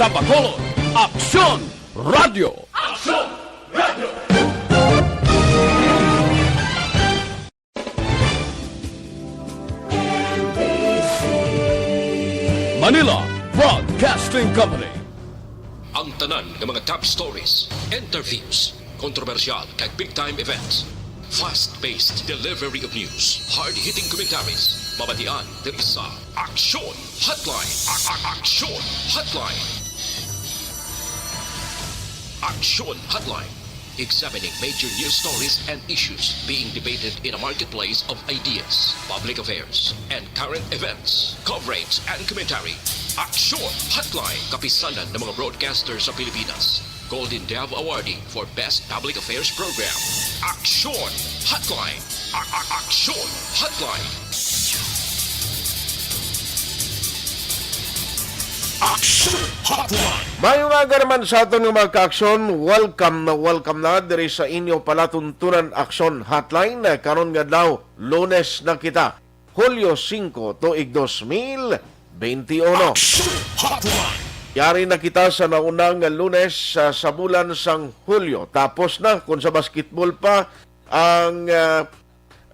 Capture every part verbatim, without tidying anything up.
Sa Bacolod, Aksyon Radio. Aksyon Radio. Manila Broadcasting Company. Ang tanan nga mga top stories, interviews, kontrobersyal kag big time events, fast-paced delivery of news, hard-hitting commentaries, mabatian diri sa Aksyon Hotline. A- a- Aksyon Hotline. Aksyon Hotline. Examining major news stories and issues being debated in a marketplace of ideas, public affairs, and current events, coverage and commentary. Aksyon Hotline, kapisanan ng mga broadcaster sa Pilipinas. Golden Dove Awardee for Best Public Affairs Program. Aksyon Hotline. A- a- Aksyon Hotline. Aksyon Hotline. Maayong aga naman sa aton nga mga kaaksyon. Welcome na welcome na diri sa inyo palatuntunan Aksyon Hotline. Karon nga adlaw, Lunes na kita. Hulyo singko, tuig dos mil benti uno. Aksyon Hotline. Yari na kita sa nauna nga Lunes sa, sa bulan sang Hulyo. Tapos na, kung sa basketball pa, ang, ah,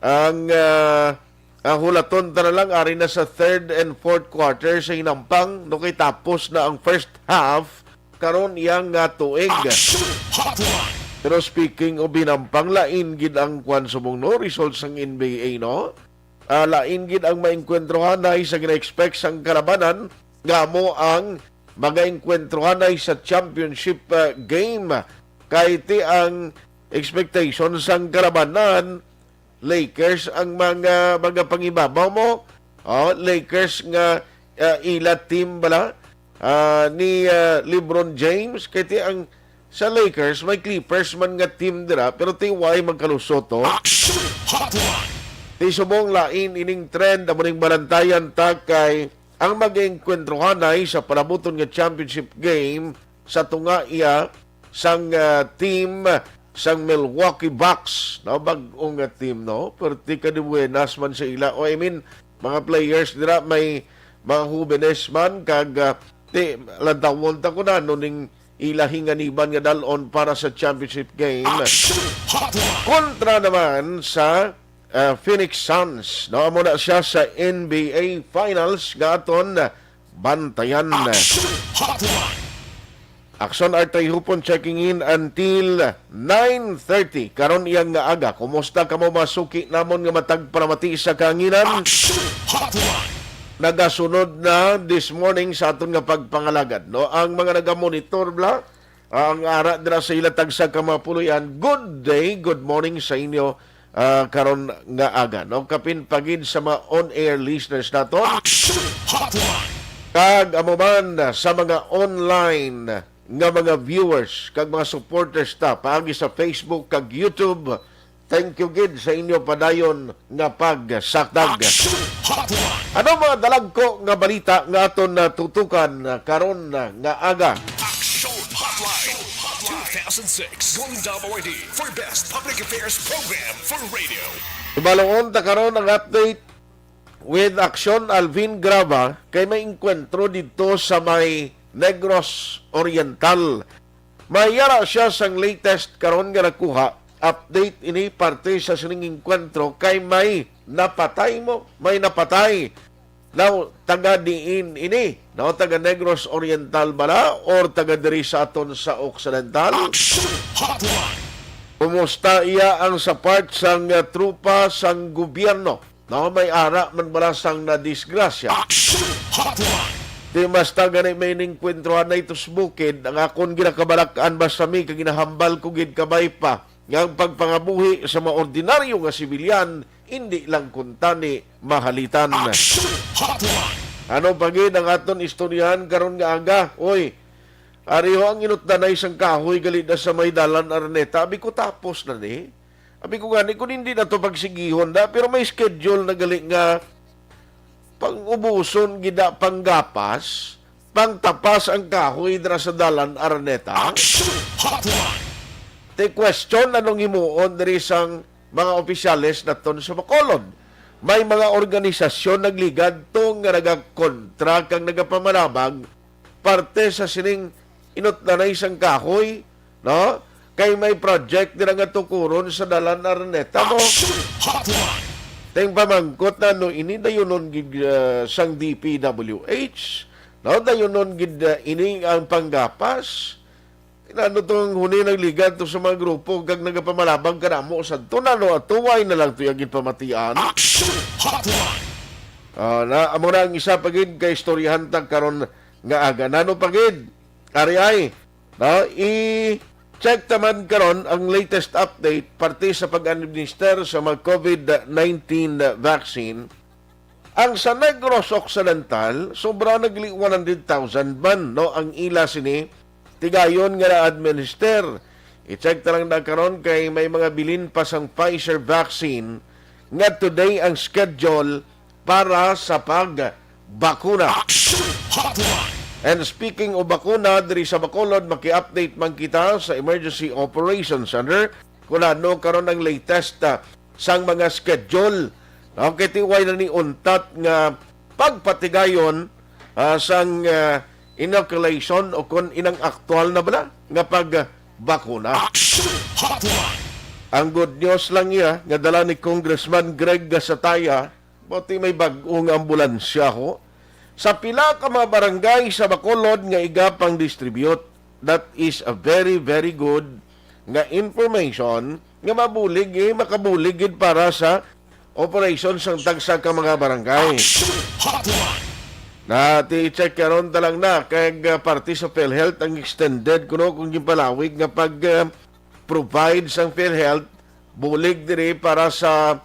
ang, ah, ah, hulaton ta na lang, ari na sa third and fourth quarter sa hinampang, no, kay tapos na ang first half karon iyang nga tuig. Action Hotline. Pero speaking of hinampang, lain gid ang kwan subong, no, results sang N B A, no? Ah, lain gid ang maengkwentruhanay sa gina-expect sang kalabanan nga amo ang magaengkwentruhanay sa championship, ah, game. Kay ti ang expectation sang kalabanan, Lakers ang mga, mga pangibabaw mo. Oh, Lakers nga, ah, ila team bala, ah, ni, ah, LeBron James. Kay ti ang sa Lakers, may Clippers man nga team dira, pero ti way magkalusot, oh. Action Hotline. Ti subong lain ining trend, amo ning balantayan ta kay ang mag-engkwentruhanay sa palabuton nga championship game sa tunga iya sang, ah, team sang Milwaukee Bucks, no? Bag-o nga team, no? Perti ka di buenas man sa ila. O, I mean, mga players dira may mga hubenes man kag, ah, ti, lantawon ta ko na no ning ila hinganiban nga dal-on para sa championship game. Action Hotline. Kontra naman sa, ah, Phoenix Suns, no? Amo na siya sa N B A Finals nga aton bantayan. Action Hotline. Action Artay Hupon checking in until nine thirty. Karon iyang nga aga, kumusta kamo, mga suki namon nga matag palamati sa kahanginan? Action Hotline. Nagasunod na this morning sa aton nga pagpangalagad, no? Ang mga nagamonitor, bla, ah, ang ara dira sa ila tagsa ka mga puloy-an, good day, good morning sa inyo, ah, karon nga aga, no? Kapin pa gid sa mga on-air listeners naton. Action Hotline. Kag amo man sa mga online nga mga viewers kag mga supporters ta paagi sa Facebook kag YouTube. Thank you gid sa inyo padayon nga pagsakdag. Action Hotline. Ano mga dalagko nga balita nga aton natutukan karon nga aga? Action Hotline two thousand six Golden Dove Awardee for Best Public Affairs Program for Radio. Ibalon ta karon ang update with Action Alvin Graba kay may engkwentro didto sa may Negros Oriental. Mayara siya sang latest karon nga nakuha. Update ini parte sa sining engkwentro kay may napatay mo, may napatay. Now, taga diin ini? No, taga Negros Oriental bala or taga diri sa aton sa Occidental? Action Hotline. Kumusta iya ang sa part sang, uh, trupa sang gobyerno? No, may ara man bala sang nadisgrasya? Action Hotline. Di basta gani may ningkwentruhan na ito sa bukid, ang akon ginakabalak-an basta mi kag ginahambal ko gid kabay pa nga ang pagpangabuhi sa mga ordinaryo nga sibilyan hindi lang kuntani mahalitan. Action Hotline. Ano pa gid ang aton istoryahan karon nga aga? Oy, ari ho ang inutdanay sang kahoy gali na sa may dalan Araneta. Abi ko, tapos na ni. Abi ko gani, kung hindi na to pagsigihon na, pero may schedule na gali nga pang-ubuson gid na panggapas, pangtapas ang kahoy dira sa dalan Araneta. Action Hotline. Ti question, anong himuon diri sang mga opisyales naton sa Bacolod? May mga organisasyon nagligad to nga nagakontra kag nagapamanabang parte sa sining inutnanay sang kahoy, no? Kay may project dira nga tukuron sa Dalan Araneta mo. Action Hotline! Ting pamangkot na, no, ini dayunon gid, ah, sang D P W H, no? Dayunon gid, ah, ini ang panggapas. Inano tong huni nagligad to sa mga grupo kag nagapamalabang kanamo sa to, nano atuway na lang to yung ginpamatian. Action Hotline! Ah, na, amo na ang isa pa gid kay istoryahan ta karon nga aga. Nano pa gid? Ari ay, no? I-check naman karon ang latest update parte sa pag-administer sa mga COVID nineteen vaccine. Ang sa Negros Occidental, sobra nagli one hundred thousand man, no, ang ila sini tigayon nga na-administer. I-check ta lang na karon kay may mga bilin pa sang Pfizer vaccine nga today ang schedule para sa pagbakuna. Action Hotline! And speaking of bakuna, diri sa Bacolod, maki-update man kita sa Emergency Operations Center kung ano karon ang latest, ah, sang mga schedule. Okay, tiway na ni untat nga pagpatigayon, ah, sang, ah, inoculation o kon inang aktual na bala nga pagbakuna. Action Hotline! Ang good news lang iya nga dala ni Congressman Greg Gasataya, buti may bag-o nga ambulansya ho. Sa pila ka mga barangay sa Bacolod nga iga pang distribute. That is a very, very good nga information nga mabulig, eh, makabulig gid para sa operation sang tagsa ka mga barangay. Action Hotline! Na ti check karon ta lang na kay, ah, parte sa PhilHealth ang extended kuno kung ginpalawig nga pag, ah, provide sang PhilHealth bulig diri para sa,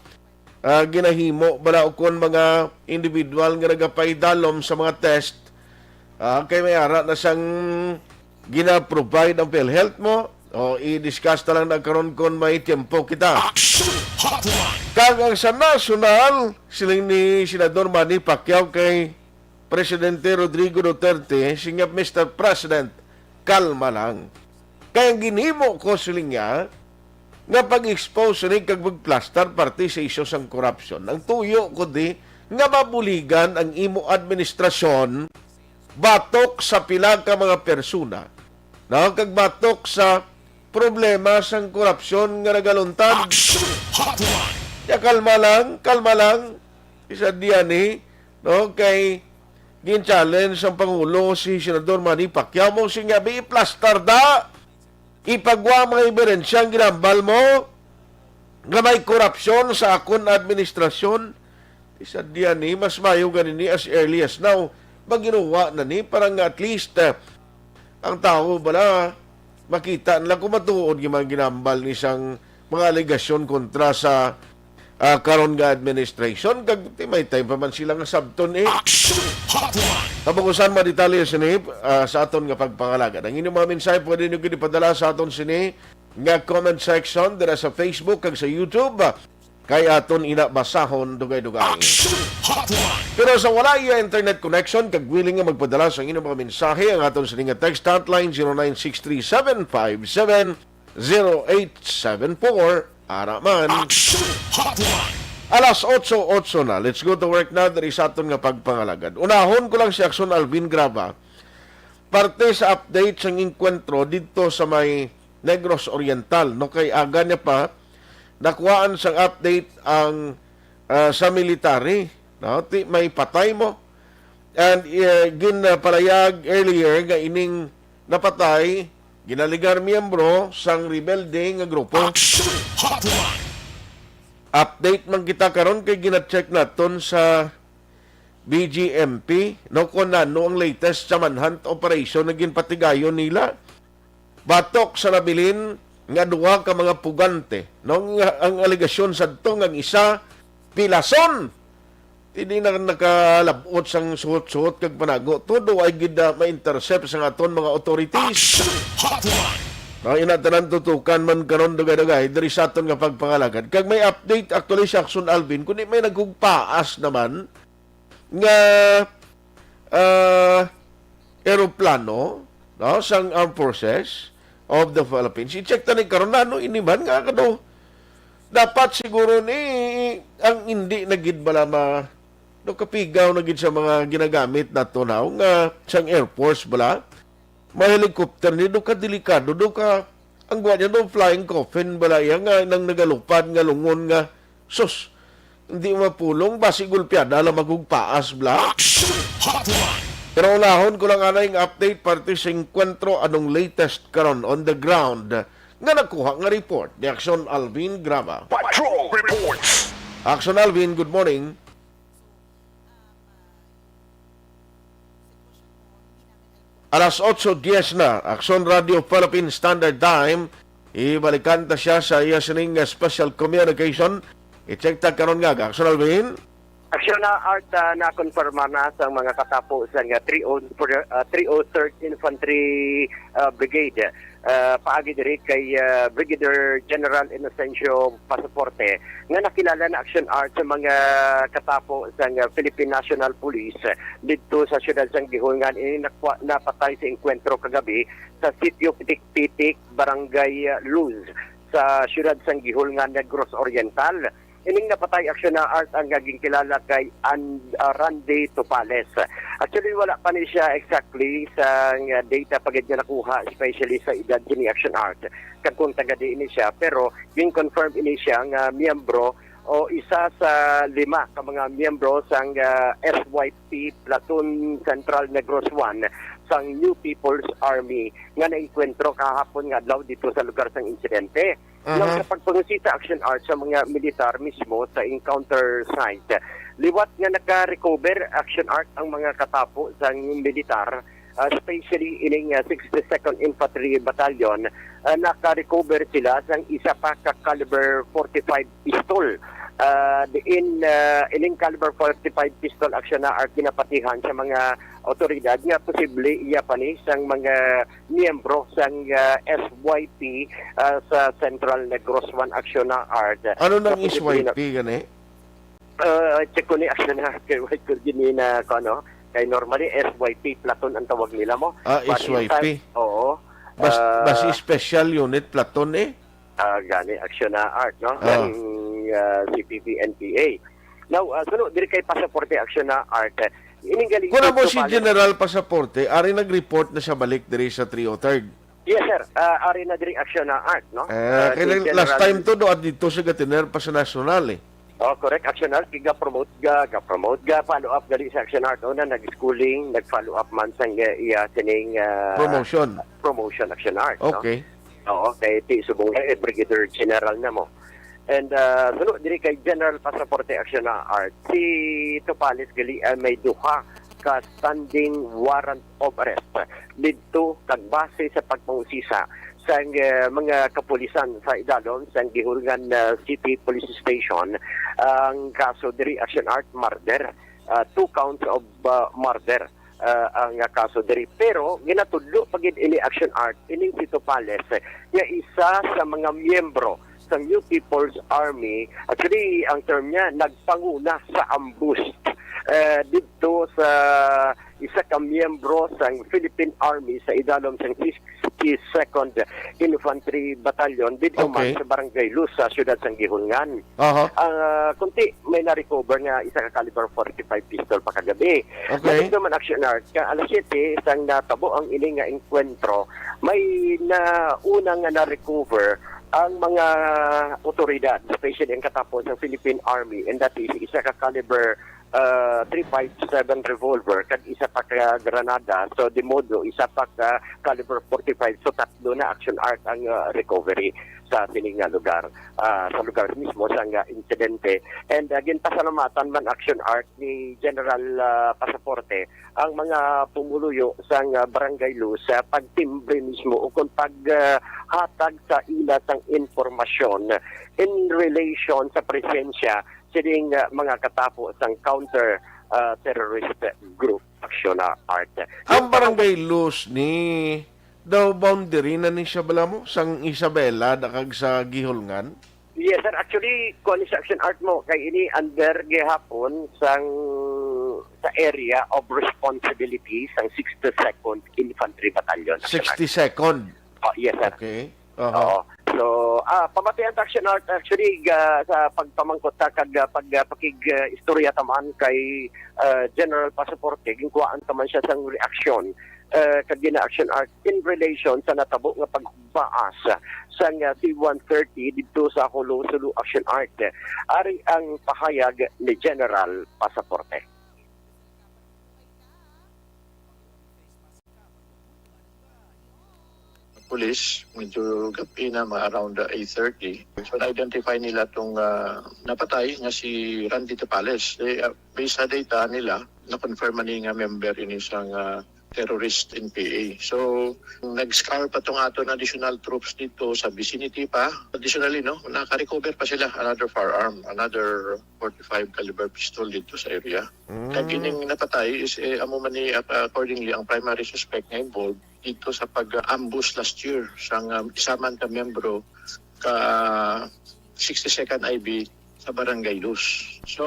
ah, ginahimo bala ukon mga individual nga nagapaidalom sa mga test. Ah, kay may ara na sang gina-provide ang PhilHealth mo. O, i-discuss na lang na karon kon may tiyempo kita. Action Hotline! Kag ang sa nasyonal, siling ni Senador Manny Pacquiao kay Presidente Rodrigo Duterte, siya nga, "Mister President, kalma lang. Kay ang ginhimo ko," siling niya, "nga pag-expose ni kag magplastar parte sa isyu sang korupsyon. Ang tuyo ko di nga mabuligan ang imo administrasyon batok sa pila ka mga persona, no, kag batok sa problema sang korupsyon nga nagaluntad." Action Hotline! Ya, kalma lang, kalma lang. Isa diyan, eh, no, kay gin-challenge ang Pangulo si Senador Manny Pacquiao, mo siya nga, "Bi, iplastar da, ipagwa mga ebidensyang ginambal mo nga may korupsyon sa akon administrasyon." Isa diyan ni, mas mayo gani ni as early as now, maginuwa na ni para nga at least, eh, ang tawo bala makita nila kung matuod yung mga ginambal ni sang mga alegasyon kontra sa, ah, karon nga administration. Kag ti may time pa man sila nga sabton, eh. Action Hotline! Kabukusan, mga detalye sini, ah, sa aton nga pagpangalagad. Ang inyong mga mensahe pwede nyo gid ipadala sa aton sini nga comment section dira sa Facebook kag sa YouTube. Kay aton ina basahon dugay-dugay. Action Hotline! Pero sa wala iya internet connection kag willing nga magpadala sa inyong mga mensahe, ang aton sini nga text hotline, zero nine six three seven five seven zero eight seven four. Ara man. Action Hotline! Alas otso otso na. Let's go to work na diri sa aton nga pagpangalagad. Unahon ko lang si Action Alvin Graba. Parte sa update sang engkwentro didto sa may Negros Oriental, no? Kay aga niya pa, nakuhaan sang update ang, ah, sa military, no? Ti may patay mo. And, eh, ginpalayag earlier nga ining napatay, ginaligar miyembro sang rebelde nga grupo. Action Hotline! Update man kita karon kay gina-check naton sa B G M P, no, kung ano ang latest sa manhunt operation na ginpatigayon nila. Batok sa nabilin nga duha ka mga pugante, no, nga ang alegasyon sadto nga ang isa pilason. Hindi na nakalabot sang suhot-suhot kag panago. Todo ay gid, ah, ma-intercept sa aton mga authorities. Action Hotline! Ang ina tanan tutukan man karon dugay-dugay diri sa aton nga pagpangalagad. Kag may update actually sa Action Alvin, kundi may nagkugpaas naman nga, ah, eroplano, no, sang Armed Forces of the Philippines. I-check ta ni karon na, ano, ini man nga, ano, dapat siguro ni ang hindi na gid bala ma-, Do kapigaw na gid sa mga ginagamit nato now nga sang Air Force bala. May helicopter ni, do ka delikado, do ka, ang gwa niya, do flying coffin bala iya nga nang nagalupad nga lungon nga, sus, hindi mapulong, basi gulpiada lang magugpaas bala. Action Hotline! Pero unahon ko lang anay nga update parte sa engkwentro, anong latest karon on the ground nga nakuha nga report ni Action Alvin Graba. Patrol Reports! Action Alvin, good morning. Alas otso diez na, Action Radio Philippine Standard Time. Ibalikan ta siya sa iya sining, uh, special communication. I-check ta karon nga, Action Alvin. Action na, Art, ah, na-confirma na sa mga katapo sa nga three oh, ah, three oh third Infantry, ah, Brigade, ah, paagi diri kay, ah, Brigadier General Inocencio Pasaporte, nga nakilala na, Action Art, sa mga katapo sa nga Philippine National Police didto sa siyudad sang Guihulngan. Ini nakwa-, napatay sa engkwentro kagabi sa Sitio Pitik-Pitik, Barangay, ah, Luz, sa siyudad sang Guihulngan, Negros Oriental. Ining napatay, Action na, Art, ang naging kilala kay An-, ah, Randy Topales. Actually, wala pa ni siya exactly sa nga data pa gid nga nakuha, especially sa edad ni, Action Art, kag kung taga diin ni siya, pero gin-confirm ini siya nga miyembro o isa sa lima ka mga miyembro sang, ah, S Y P Platoon Central Negros One sang New People's Army nga naengkwentro kahapon nga adlaw dito sa lugar sang insidente. Aha. Nang sa pagpangusisa, Action Art, sa mga militar mismo sa encounter site, liwat nga naka-recover, Action Art, ang mga katapo sang militar, ah, especially ining, ah, sixty-second Infantry Battalion, ah, naka-recover sila sang isa pa ka caliber forty-five pistol. Ah, diin, ah, ining caliber forty-five pistol, Action na, Art, ginapatihan sa mga otoridad nga posible iya pa ni sang mga miyembro sang, ah, S Y P, ah, sa Central Negros One, Action na, Art. Ano nang Tapos S Y P gani? Ah, check ko ni, Action na, kay wait ko gini na, kung ano, kay normally S Y P platoon ang tawag nila mo. Ah, But in S Y P. Fact, oo. Bas-, Ah, basi special unit platoon eh. Ah, gani, Action na, Art, no? Ah. Ang, ah, C P P N P A. Now, ah, suno, diri kay Pasaporte, Action na, Art. Ining galing Kuna mo dito, si balik. General Pasaporte, ari nag-report na siya balik diri sa three oh third. Yes, sir. Ah, ari na diri, Action na, Art, no? Eh, Ah, kay si lang, last General time to, do, at dito sa gatiner pa sa national eh. Oh, correct, Action Art. Ga-promote ga, ga-promote ga, follow up gali sa Action Art. Una, nag-schooling, nag-follow up man sang, eh, iya sining, ah, Promotion. Promotion, Action Art, no? Okay. Oo, kay ti subong na, eh, Brigadier General na mo. And, ah, suno diri kay General Pasaporte, Action na, Art. Si Topales gali ay may duha ka standing warrant of arrest didto kag base sa pagpangusisa sa, eh, mga kapulisan sa idalom sa Guihulngan, ah, City Police Station ang kaso diri, Action Art, murder. Ah, two counts of, ah, murder, ah, ang kaso diri. Pero ginatudlo pa gid ini, Action Art, ining si Topales, eh, nga isa sa mga miyembro sa New People's Army. Actually, ang term niya, nagpanguna sa ambush, eh, didto sa isa ka miyembro sang Philippine Army sa idalom sang sixty-second Infantry Battalion didto man Okay. sa Barangay Luz sa siyudad sang Guihulngan. Aha. Ah, kunti may na-recover nga isa ka caliber forty-five pistol pa kagabi. Okay. Nandito man, Action Art, ka alas siyete sang natabo ang ini nga engkwentro, may nauna nga na-recover ang mga otoridad, especially ang katapo sa Philippine Army, and that is isa ka caliber, ah, three five seven revolver kag isa pa ka granada. So, de modo, isa pa ka caliber forty-five. So, tatlo na, Action Art, ang, ah, recovery sa sining nga lugar, ah, sa lugar mismo sang, ah, insidente. And, ah, ginpasalamatan man, Action Art, ni General, ah, Pasaporte ang mga pumuluyo sang, ah, Barangay Luz sa pagtimbre mismo o kung pag, ah, hatag sa ila sang impormasyon in relation sa presensya sining, ah, mga katapo sang counter, ah, terrorist group, Action na, Art. Ang Barangay Luz ni daw boundary na ni siya bala mo sang Isabela da kag sa Guihulngan? Yes, sir. Actually, kuwan ni sa Action Art mo, kay ini under gihapon sang, sa area of responsibility sang sixty-second Infantry Battalion, Action Art. Sixty-second? Oh, yes, sir. Okay. Aha. Oo. So, So, ah, pamatian ta, Action Art, actually, ga-, sa pagpamangkot ta kag, ah, pag, ah, pakig, ah, istorya ta man kay, ah, General Pasaporte, ginkuhaan ta man siya sang reaksyon, ah, kag gina-, Action Art, in relation sa natabo nga pagbaas sang, ah, C one thirty didto sa Jolo, Jolo, Action Art. Ari ang pahayag ni General Pasaporte. Police, medyo gabi na, mga around uh, eight thirty. So, na-identify nila tong ah, napatay nga si Randy Tapales. Eh, ah, based sa data nila, na-confirm man ni nga member ini sang ah, terrorist N P A. So, nag-scour pa tong aton additional troops dito sa vicinity pa. Additionally, no, naka-recover pa sila another firearm, another forty-five caliber pistol dito sa area. Kag ining napatay is eh, amo man ni, uh, accordingly, ang primary suspect nga involved dito sa pag-ambush last year sang um, isa man ka membro ka sixty-second I B sa Barangay Luz. So,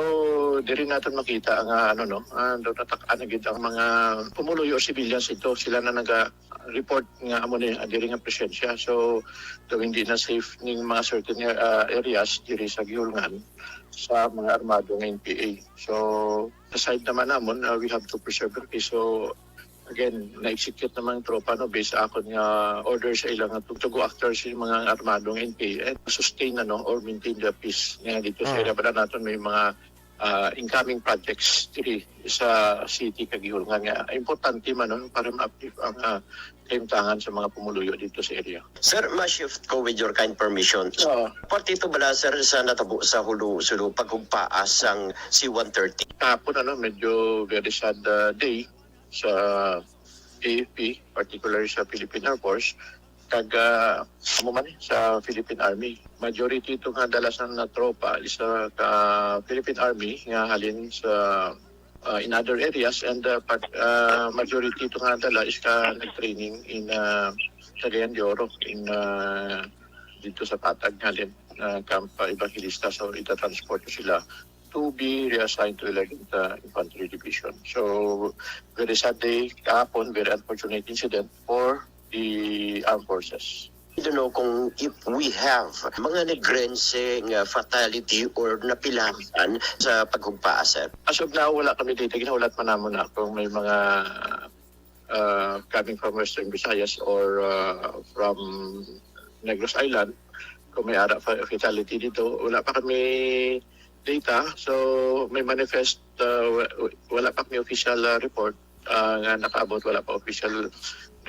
diri naton makita nga ano, no, ah, do natak-an na gid ang mga pumuluyo or civilians dito. Sila na naga-report nga amo ni ah, diri nga presensya. So, daw hindi na safe ning mga certain ah, areas diri sa Guihulngan sa mga armado nga N P A. So, sa side naman namon, ah, we have to preserve the peace. So, again, na-execute naman ang tropa, no, based sa akon nga order sa ila nga to, to go after sa mga armado nga N P A and sustain, ano, or maintain the peace nga dito sa area. Para naton may mga ah, incoming projects diri sa city kag Guihulngan nga importante man, no, para ma-uplift ang ah, kahimtangan sa mga pumuluyo dito sa area. Sir, ma-shift ko with your kind permission. Oo. Parte ito bala, sir, sa natabo sa Jolo, Jolo, paghugpaa sang C one thirty? Kahapon, ano, medyo very sad ah, day sa A F P, particularly sa Philippine Air Force, kag ah, amo man eh, sa Philippine Army. Majority ito nga dala sa na tropa is ah, ka Philippine Army nga halin sa ah, in other areas, and ah, part, ah, majority ito nga dala is ka nag-training in ah, Cagayan de Oro, in ah, dito sa Patag halin, ah, Camp ah, Evangelista. So, ita-transport ko sila to be reassigned to eleventh ah, Infantry Division. So, very sad day kahapon, very unfortunate incident for the armed forces. I don't know kung if we have mga nagrense nga fatality or napilasan sa paghugpaa, sir. As of now, wala kami data. Ginahulat man namon na kung may mga uh, coming from Western Visayas or uh, from Negros Island, kung may ara fa- fatality dito, wala pa kami data. So, may manifest, uh, wa- wala pa kami official uh, report uh, nga nakaabot, wala pa official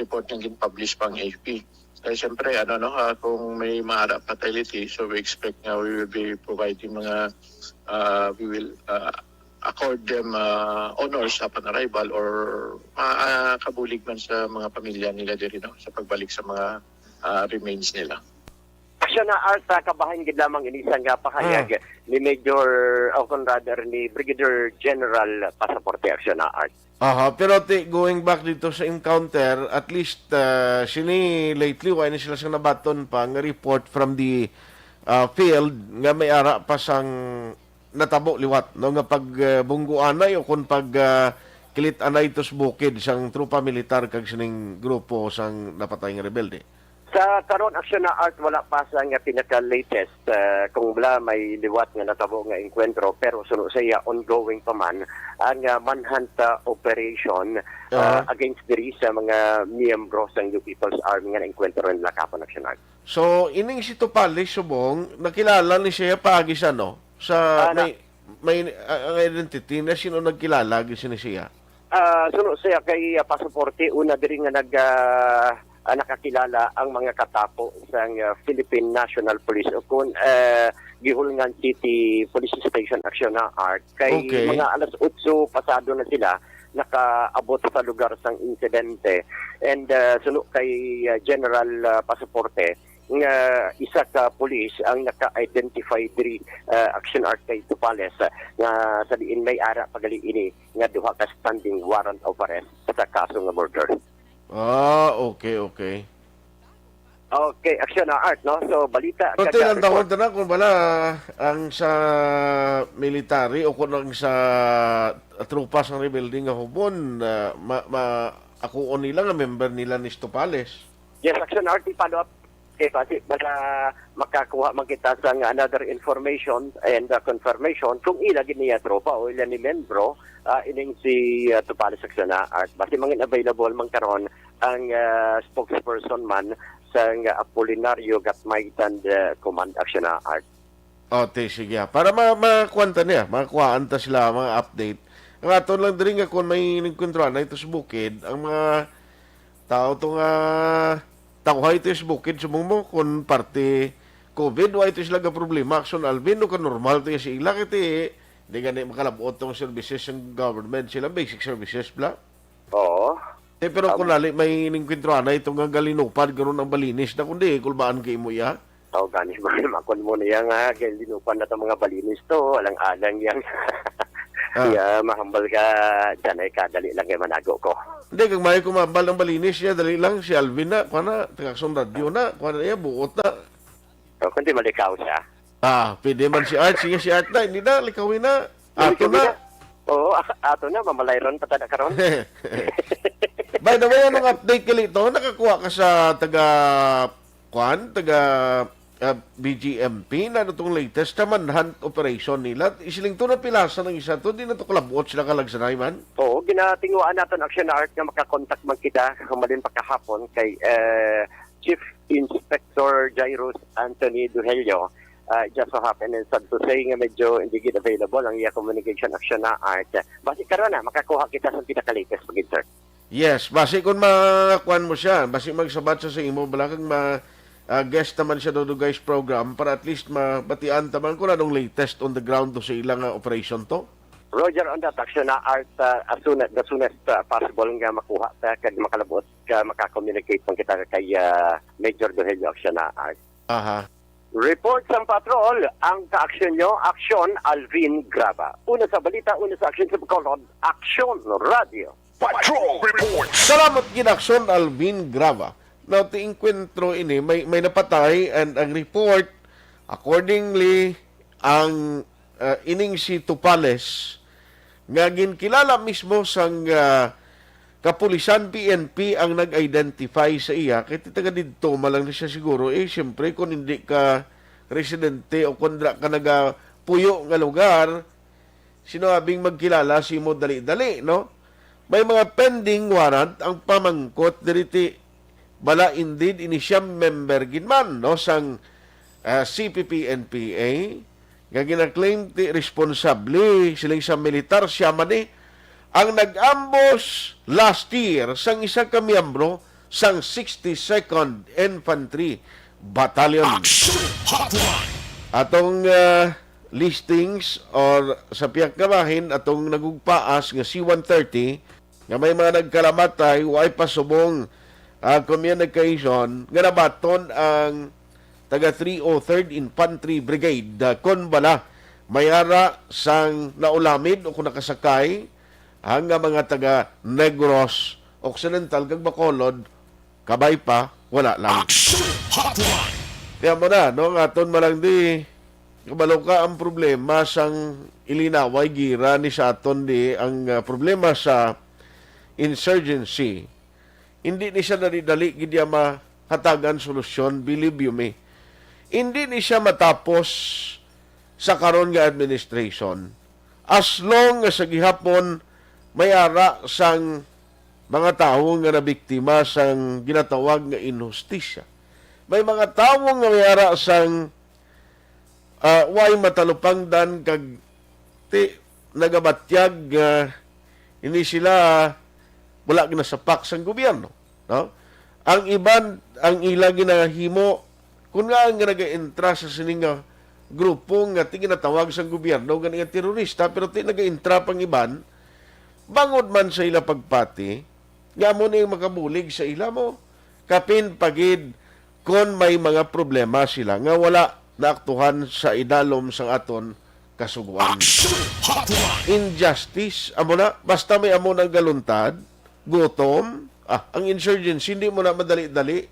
report nga gin-publish pa ang A F P. Kaya siyempre, ano, no, ah, kung may mga fatality, so we expect nga we will be providing mga, ah, we will ah, accord them ah, honors upon arrival or makakabulig man sa mga pamilya nila diri, no, sa pagbalik sa mga ah, remains nila. Action na Art, ah, kabahin gid lamang ini sang ah, pahayag ni Major o Conrad ni Brigadier General Pasaporte. Action na Art. Aha, pero ti, going back dito sa encounter, at least ah, sini lately, wala ni sila sa nabaton pa nga report from the ah, field nga may ara pa sang natabo liwat, no, nga pag ah, bungguanay o kung pag ah, kilit-anay to sa bukid sang tropa militar kag sining grupo sang napatay nga rebelde. Sa karon, Action na Art, wala pa sa nga pinaka-latest, ah, kung bala may liwat nga natabo nga engkwentro, pero suno sa iya, ongoing pa man ang ah, manhunt ah, operation ah, Aha. against diri sa mga miyembro sang New People's Army nga naengkwentro nila kahapon, Action Art. So, ining si Tupali subong, nakilala ni siya paagi sa, no? Sa Ah, na- may may ah, ang identity na sino nagkilala gid sini siya? Ah, suno siya kay ah, Pasaporte, una diri nga nag ah, ah, nakakilala ang mga katapo sang ah, Philippine National Police o kun ah, Guihulngan City Police Station, Action na Art. Kay Okay. mga alas otso pasado na sila nakaabot sa lugar sang insidente. And ah, suno kay ah, General ah, Pasaporte, nga isa ka pulis ang naka-identify diri, ah, Action Art, kay Tupales, ah, nga sa diin may ara pa gali ini nga duha ka standing warrant of arrest sa kaso nga murder. Ah, okay, okay. Okay, Action Art, no? So, balita Pero kag, ah, tinandahon report. Ta na kung bala ang sa military o kung ang sa tropa sang rebelde nga hubon, ah, ma, ma, akuon nila nga member nila ni Tupales. Yes, Action Art, i-follow up. Eh, basi, bala makakuha man kita sa nga another information and, uh, confirmation kung ila gid niya tropa o ila ni membro, ah, ining si, uh, Tupales Action Art. Basi mangin available man karon ang, uh, spokesperson man sang Apolinario Gatmaitan, uh, Command Action Art. O, ti, sige, ah. Para ma-, makuwan ta niya, makuhaan ta sila, mga update. Ang aton lang diri nga kung may nagkwentro na ito sa bukid, ang mga tao to nga tawhay to sa bukid, subong mo, kung parte COVID, wa ito sila ga problema. Action Alvin, no, ka normal to sa ila, kay ti, di gani makalabot tong services ng government, sila basic services, bla. Oo. Eh, pero kung Tama. Lali, may ningkwentro na ito nga galinupad, ganun ang balinis na, kundi kulbaan kay mo iya. Tao gani, makon mo niya nga, galinupad na itong mga balinis to, alang-alang yang Ah. Ya, mahambal ka, dyan ay kadali lang kay manago ko. Hindi, kag may kumabal ang balinis niya, dali lang, si Alvin na, kuha na, taga Aksyon Radyo na, kuha na iya, buot na. O, kundi malikaw siya. Ah, pwede man si Art, sige si Art na, hindi na, likawin na. Ato Malikaw na. na. Oo, a-, ato na, mamalayron pa tada karon. By the way, anong update ka, Lito? Nakakuha ka sa taga, kwan, taga, ah, B G M P, na itong latest na manhunt operation nila. Isiling to na pilasa ng isa to, di na to kalabot sila kalagsanay man. Oo, ginatinguan naton, Action Art, nga makakontak man kita, humalin pa kahapon kay, eh, Chief Inspector Jairus Anthony Duhelio. Ah, just so happen and sad to say nga medyo hindi gid available ang iya communication, Action Art. Basi karon na, makakuha kita sa pinaka-latest pa gid, sir. Yes, basi kung makuan mo siya, basi magsabat siya sa imo, bala kang ma-, ah, guest naman siya do, do guys program para at least mabatian ta man kung anong latest on the ground to sa ilang, ah, operation to. Roger on that, Action Art, ah, as soon as, the soonest, ah, possible nga makuha ta kag makalabot ka, maka-communicate man kita kay, ah, Major Duhelio, Action Art. Aha. Report sang patrol, ang kaaksyon nyo, Aksyon Alvin Graba. Una sa balita, una sa aksyon sa Bacolod, Aksyon Radio. Patrol Report. Salamat gid, Aksyon Alvin Graba. Now, ti inkwentro ini, may, may napatay, and ang report, accordingly, ang, ah, ining si Tupales, nga ginkilala mismo sang, ah, kapulisan, P N P ang nag-identify sa iya, kay ti taga didto man lang ni siya siguro. Eh, siyempre, kung hindi ka residente o kung dira ka nagapuyo nga lugar, sino abing magkilala sa imo dali-dali, no? May mga pending warrant ang pamangkot diri ti bala indeed ini siya member gid man, no, sang, ah, C P P N P A, nga gina-claim ti responsable siling sa militar siya man ni ang nag-ambos last year sang isa ka miyembro sang sixty-second Infantry Battalion. Action Hotline. Atong, ah, listings or sa pihak nga bahin atong nagugpaas nga C one thirty nga may mga nagkalamatay, way pa subong, ah, communication nga nabaton ang taga three oh third Infantry Brigade, ah, kon bala may ara sang naulamid o kung nakasakay ang nga mga taga Negros Occidental kag Bacolod, kabay pa, wala lang. Action Hotline. Kaya mo na, no, ang aton malangdi, kabalo ka ang problema sang ilinaway gira ni sa aton di, ang, ah, problema sa insurgency. Hindi ni siya dali-dali gid ya mahatagan solusyon, believe you me. Hindi ni siya matapos sa karon nga administration. As long nga sa gihapon may ara sang mga tawo nga nabiktima sang ginatawag nga inhustisya. May mga tawo nga may ara sang, ah, way matalupangdan kag ti-, nagabatyag nga hindi sila, wala ginasapak sang gobyerno, no? Ang iban, ang ila ginahimo, kung nga ang nagaentra sa sining nga grupo nga ti-, ginatawag sang gobyerno nga nga terorista, pero ti nagaentra pang iban, bangod man sa ila pagpati, nga amo ni ang makabulig sa ila mo, kapin pagid kon may mga problema sila nga wala naaktuhan sa idalom sang aton kasugoan. Action Hotline. Injustice, amo na, basta may amo nang galuntad, gutom, ah, ang insurgency, hindi mo na madali-dali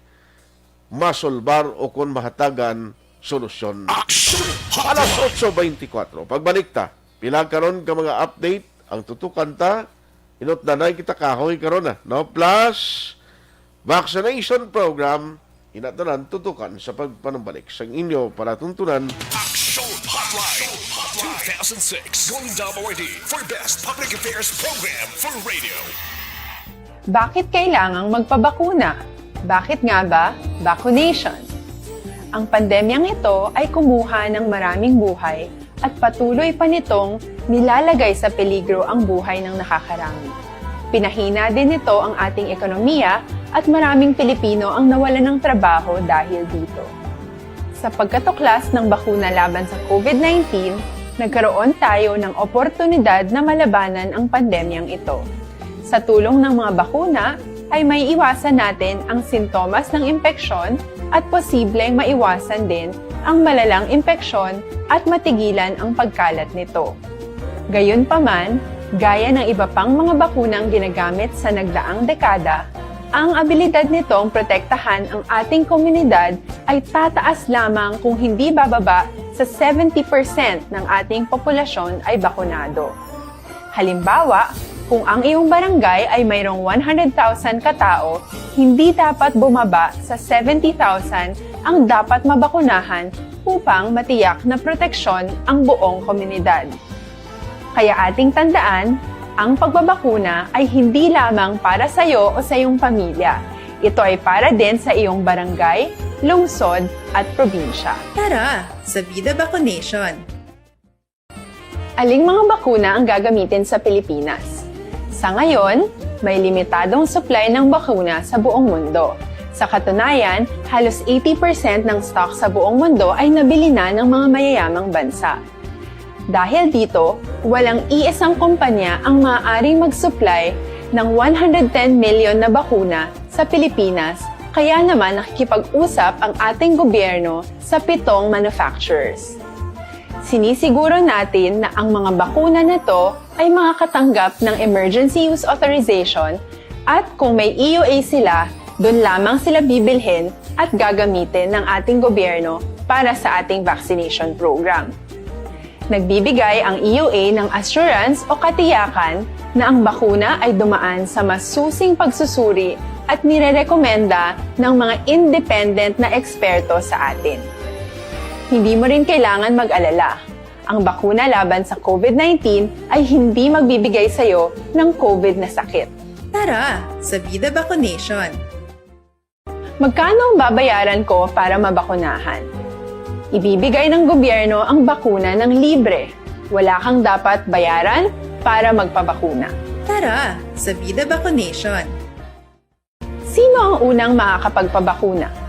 masolbar o kon mahatagan solusyon. Action Alas Hotline. Otso beintikwatro. Pagbalik ta, pila karon ka mga update ang tutukan ta. Inot nanay kita kahoy karon na, no? Plus, vaccination program, Ina tanan tutukan sa pagpanumbalik sang inyo palatuntunan. Action Hotline two thousand six Golden W R D for Best Public Affairs Program for Radio. Bakit kailangang magpabakuna? Bakit nga ba vaccination? Ang pandemyang ito ay kumuha ng maraming buhay at patuloy pa nitong nilalagay sa peligro ang buhay ng nakakarami. Pinahina din nito ang ating ekonomiya at maraming Pilipino ang nawalan ng trabaho dahil dito. Sa pagkatuklas ng bakuna laban sa COVID nineteen, nagkaroon tayo ng oportunidad na malabanan ang pandemyang ito. Sa tulong ng mga bakuna, ay maiiwasan natin ang sintomas ng impeksyon at posibleng maiwasan din ang malalang impeksyon at matigilan ang pagkalat nito. Gayunpaman, gaya ng iba pang mga bakunang ginagamit sa nagdaang dekada, ang abilidad nitong protektahan ang ating komunidad ay tataas lamang kung hindi bababa sa seventy percent ng ating populasyon ay bakunado. Halimbawa, kung ang iyong barangay ay mayroong one hundred thousand ka tawo, hindi dapat bumaba sa seventy thousand ang dapat mabakunahan upang matiyak na proteksyon ang buong komunidad. Kaya ating tandaan, ang pagbabakuna ay hindi lamang para sa iyo o sa iyong pamilya. Ito ay para din sa iyong barangay, lungsod, at probinsya. Tara, sa Vida Vaccination! Aling mga bakuna ang gagamitin sa Pilipinas? Sa ngayon, may limitadong supply ng bakuna sa buong mundo. Sa katunayan, halos eighty percent ng stock sa buong mundo ay nabili na ng mga mayayamang bansa. Dahil dito, walang iisang kumpanya ang maaaring mag-supply ng one hundred ten million na bakuna sa Pilipinas, kaya naman nakikipag-usap ang ating gobyerno sa pitong manufacturers. Sinisiguro natin na ang mga bakuna na to ay makakatanggap ng Emergency Use Authorization at kung may E U A sila, doon lamang sila bibilhin at gagamitin ng ating gobyerno para sa ating vaccination program. Nagbibigay ang E U A ng assurance o katiyakan na ang bakuna ay dumaan sa masusing pagsusuri at nirerekomenda ng mga independent na eksperto sa atin. Hindi mo rin kailangan mag-alala. Ang bakuna laban sa COVID nineteen ay hindi magbibigay sa iyo ng COVID na sakit. Tara, sa Vida Vaccination! Magkano ang babayaran ko para mabakunahan? Ibibigay ng gobyerno ang bakuna ng libre. Wala kang dapat bayaran para magpabakuna. Tara, sa Vida Vaccination! Sino ang unang makakapagpabakuna?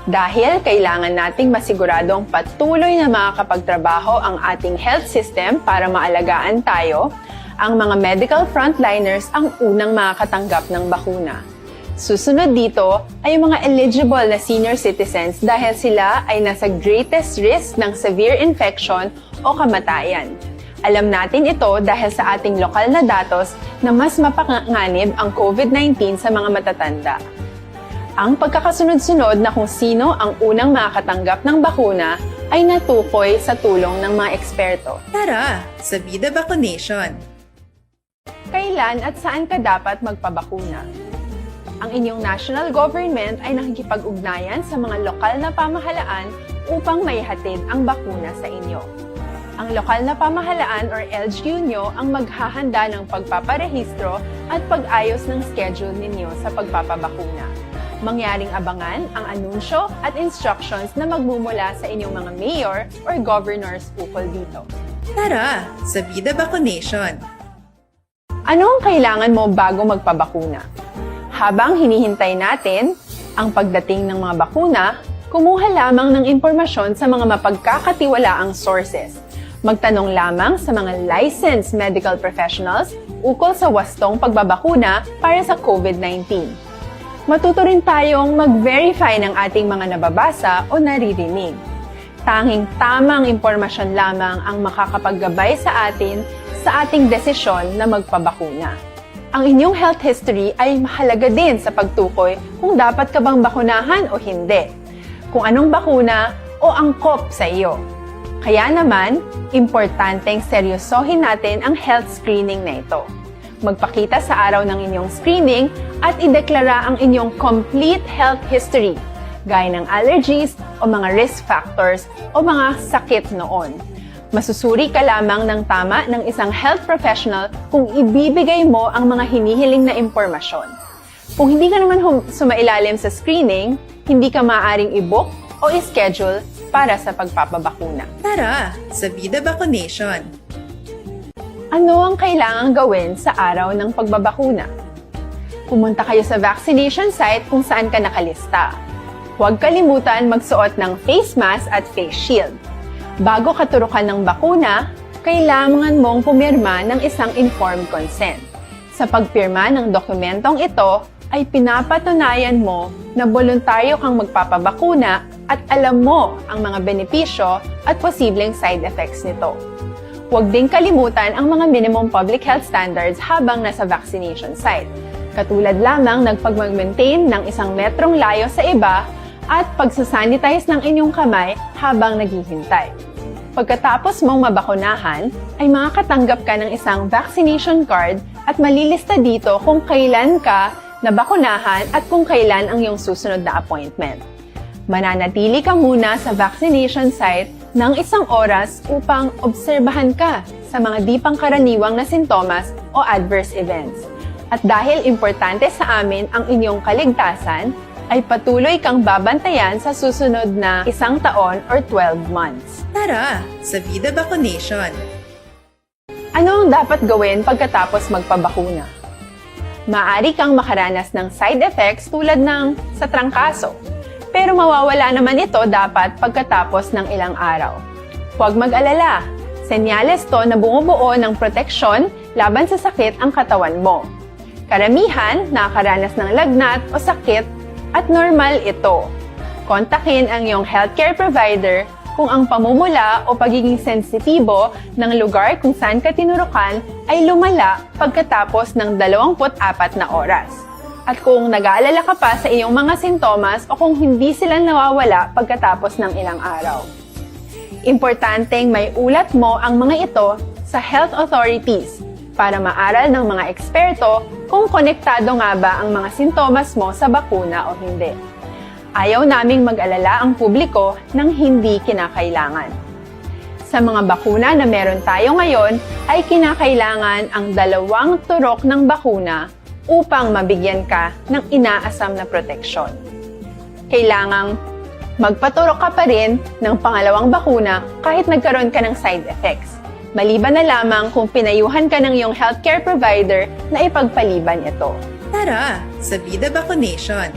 Dahil kailangan nating masiguradong patuloy na makakapagtrabaho ang ating health system para maalagaan tayo, ang mga medical frontliners ang unang makakatanggap ng bakuna. Susunod dito ay ang mga eligible na senior citizens dahil sila ay nasa greatest risk ng severe infection o kamatayan. Alam natin ito dahil sa ating lokal na datos na mas mapanganib ang COVID nineteen sa mga matatanda. Ang pagkakasunod-sunod na kung sino ang unang makakatanggap ng bakuna ay natukoy sa tulong ng mga eksperto. Tara, sa Vida Vaccination! Kailan at saan ka dapat magpabakuna? Ang inyong national government ay nakikipag-ugnayan sa mga lokal na pamahalaan upang maihatid ang bakuna sa inyo. Ang lokal na pamahalaan or L G U nyo ang maghahanda ng pagpaparehistro at pag-ayos ng schedule ninyo sa pagpapabakuna. Mangyaring abangan ang anunsyo at instructions na magmumula sa inyong mga mayor or governors ukol dito. Tara, sa Vida Vaccination! Ano ang kailangan mo bago magpabakuna? Habang hinihintay natin ang pagdating ng mga bakuna, kumuha lamang ng impormasyon sa mga mapagkakatiwalaang sources. Magtanong lamang sa mga licensed medical professionals ukol sa wastong pagbabakuna para sa COVID nineteen. Matuto rin tayong mag-verify ng ating mga nababasa o naririnig. Tanging tamang impormasyon lamang ang makakapaggabay sa atin sa ating desisyon na magpabakuna. Ang inyong health history ay mahalaga din sa pagtukoy kung dapat ka bang bakunahan o hindi, kung anong bakuna o angkop sa iyo. Kaya naman, importanteng seryosohin natin ang health screening na ito. Magpakita sa araw ng inyong screening at ideklara ang inyong complete health history, gaya ng allergies o mga risk factors o mga sakit noon. Masusuri ka lamang ng tama ng isang health professional kung ibibigay mo ang mga hinihiling na impormasyon. Kung hindi ka naman hum- sumailalim sa screening, hindi ka maaaring i-book o i-schedule para sa pagpapabakuna. Tara sa Vida Vaccination! Ano ang kailangang gawin sa araw ng pagbabakuna? Pumunta kayo sa vaccination site kung saan ka nakalista. Huwag kalimutan magsuot ng face mask at face shield. Bago katurukan ng bakuna, kailangan mong pumirma ng isang informed consent. Sa pagpirma ng dokumentong ito, ay pinapatunayan mo na boluntaryo kang magpapabakuna at alam mo ang mga benepisyo at posibleng side effects nito. Huwag ding kalimutan ang mga minimum public health standards habang nasa vaccination site, katulad lamang ng pagmag-maintain ng isang metrong layo sa iba at pagsasanitize ng inyong kamay habang naghihintay. Pagkatapos mong mabakunahan, ay makakatanggap ka ng isang vaccination card at malilista dito kung kailan ka nabakunahan at kung kailan ang iyong susunod na appointment. Mananatili ka muna sa vaccination site ng isang oras upang obserbahan ka sa mga di pangkaraniwang na sintomas o adverse events. At dahil importante sa amin ang inyong kaligtasan, ay patuloy kang babantayan sa susunod na isang taon or twelve months. Tara sa Vida Vaccination! Ano ang dapat gawin pagkatapos magpabakuna? Maaari kang makaranas ng side effects tulad ng sa trangkaso, pero mawawala naman ito dapat pagkatapos ng ilang araw. Huwag mag-alala, senyales to na bumubuo ng proteksyon laban sa sakit ang katawan mo. Karamihan nakakaranas ng lagnat o sakit at normal ito. Kontakin ang iyong healthcare provider kung ang pamumula o pagiging sensitibo ng lugar kung saan ka tinurukan ay lumala pagkatapos ng dalawampu't apat na oras, at kung nag-aalala ka pa sa iyong mga sintomas o kung hindi sila nawawala pagkatapos ng ilang araw. Importanteng maiulat mo ang mga ito sa health authorities para maaral ng mga eksperto kung konektado nga ba ang mga sintomas mo sa bakuna o hindi. Ayaw naming mag-alala ang publiko ng hindi kinakailangan. Sa mga bakuna na meron tayo ngayon, ay kinakailangan ang dalawang turok ng bakuna upang mabigyan ka ng inaasam na proteksyon. Kailangang magpaturok ka pa rin ng pangalawang bakuna kahit nagkaroon ka ng side effects, maliban na lamang kung pinayuhan ka ng iyong healthcare provider na ipagpaliban ito. Tara sa Vida Vaccination!